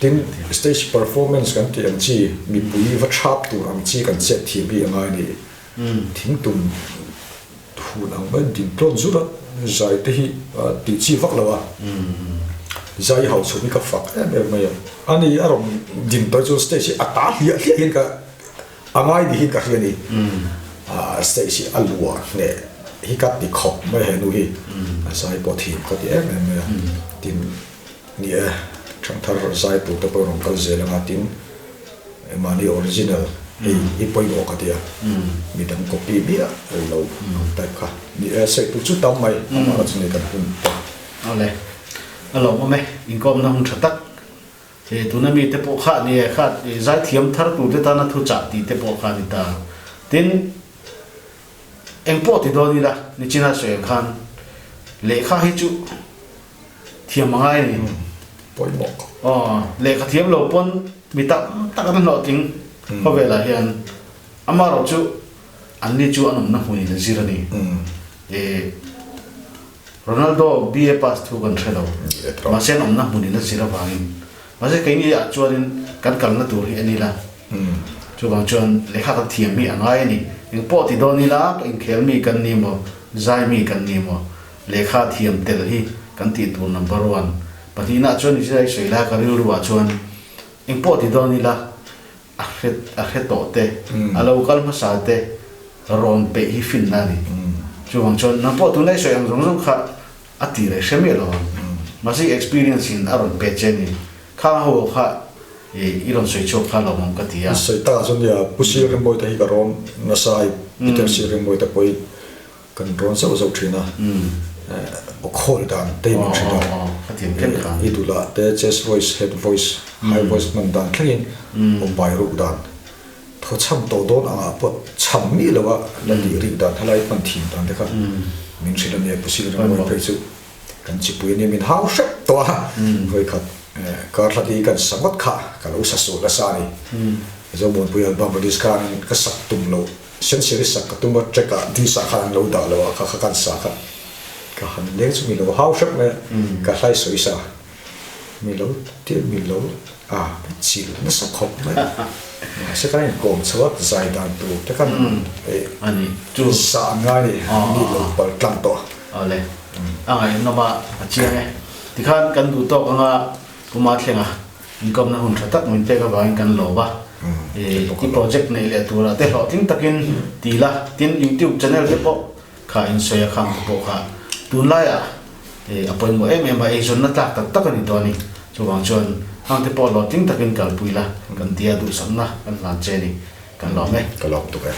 [SPEAKER 2] tin stage performance kan tih ang chi, mipui va thap tur ang chi kan chet thiam hi a ngai a ni. Thingtum hun ang mai din tlawn zut a, zai te hi tih chi vak lo a. Zai ho chhum hi ka fak em em mai a. Ani a rawn din tawh hi chuan stage hi a ta hliah hliah hian ka. a ngai ni hi ka hria ni. Stage hi a luah hneh hi ka ti khawp mai he nu hi. A zai pawh thiam ka ti em em mai a. Tin, ni e, Thangthar zai tur te pawh rawn kal zel anga tin mahni original hei hi pawimawh ka ti a. Midang copy miah lo ang type kha. Ni e, sawi tur chu tam mai, amah erawh chu nei kan hun ta.
[SPEAKER 1] Awle, a lawmawm e, inkawmna hun tha tak. He tuna mite pawh kha ni e, kha zaithiam thar turte tana thuchah tih te pawh kha a ni ta. Tin, eng pawh ti dawn ila, nichina sawi ang khan lehkha hi chu thiam a ngai a ni.
[SPEAKER 2] Pawimawh.
[SPEAKER 1] Aw, lehkha thiam lo pawn mi tam tak an hlawhtling khawvelah hian amaherawh chu anni chu an awmna hmunin a zir a ni. E. Ronaldo BA pass thu kan hre lo. Mahse an awmna hmun in a zir avangin. Mahse keini ah chuanin kan kalna tur hi en ila. Chuvang chuan lehkha kan thiam hi a ngai a ni. Engpawh ti dawn ila ka inkhel mi kan ni maw, zai mi kan ni maw, lehkha thiam tel hi kan tih tur number one. Pahnihna ah chuan Israel sawi lai ka rilru ah chuan engpawh ti dawn ila a hre a hre tawh te, a lo kal hmasa te rawn peih hi finna a ni. Chuvang chuan nang pawh tunlai sawi ang zawng zawng kha a ti leh hre miah lo ang. Mahse i experience in a rawn pe che a ni. Khang ho kha i rawn sawi chhuak kha lo awm ka ti a.
[SPEAKER 2] I sawi takah chuan nia Pu Sir Rimbawi te hi ka rawn nasa a, Peter Sir Rimbawi te pawh hi Kan rawn zauh zauh thin a, aw khawl dan te in thin a, i dulah te chest voice, head voice, high voice hman dan thlengin aw pai ruk dan, thaw chham tawh dawn angah pawh chham miah lo a la tih rik dan helai hman thin dan te kha min hrilh a nia, Pu Silrimawi phei chu kan chipui a nia min hau hrep tawh a, vawikhat kar hla hi kan sa ngawt kha ka lo sa sual nasa a ni, Zomuanpui album release khanin ka sak tum loh. Sensiari sak ka tum a, track ah disc ah khan an lo dah lo a, kha kha kan sa kha ka han leng chu mi lo hau hrep mai a, ka hlai sawi sa mi lo tir mi lo a chil nasa khawp mai mahse kan inkawm chho a zai dan tur te khan sa an ngai a ni mi lo pal tlang tawh
[SPEAKER 1] a. Awle a ngaihnawm a, a chiang e. Tikhan kan duh tawk anga Puma thlenga Inkawmna hun tha tak min pek avangin kan lawm a, i project neih leh turah te hlawhtling takin ti la, tin YouTube channel te pawh kha insawi a khang te pawh kha tunlaiah a pawimawh em em a, eizawnna tlak tak tak a ni tawh a ni. Chuvang chuan hang te pawh hlawhtling takin kalpui la kan tia duhsakna kan hlan che a ni, kan lawm e.
[SPEAKER 2] Ka lawm tuk e.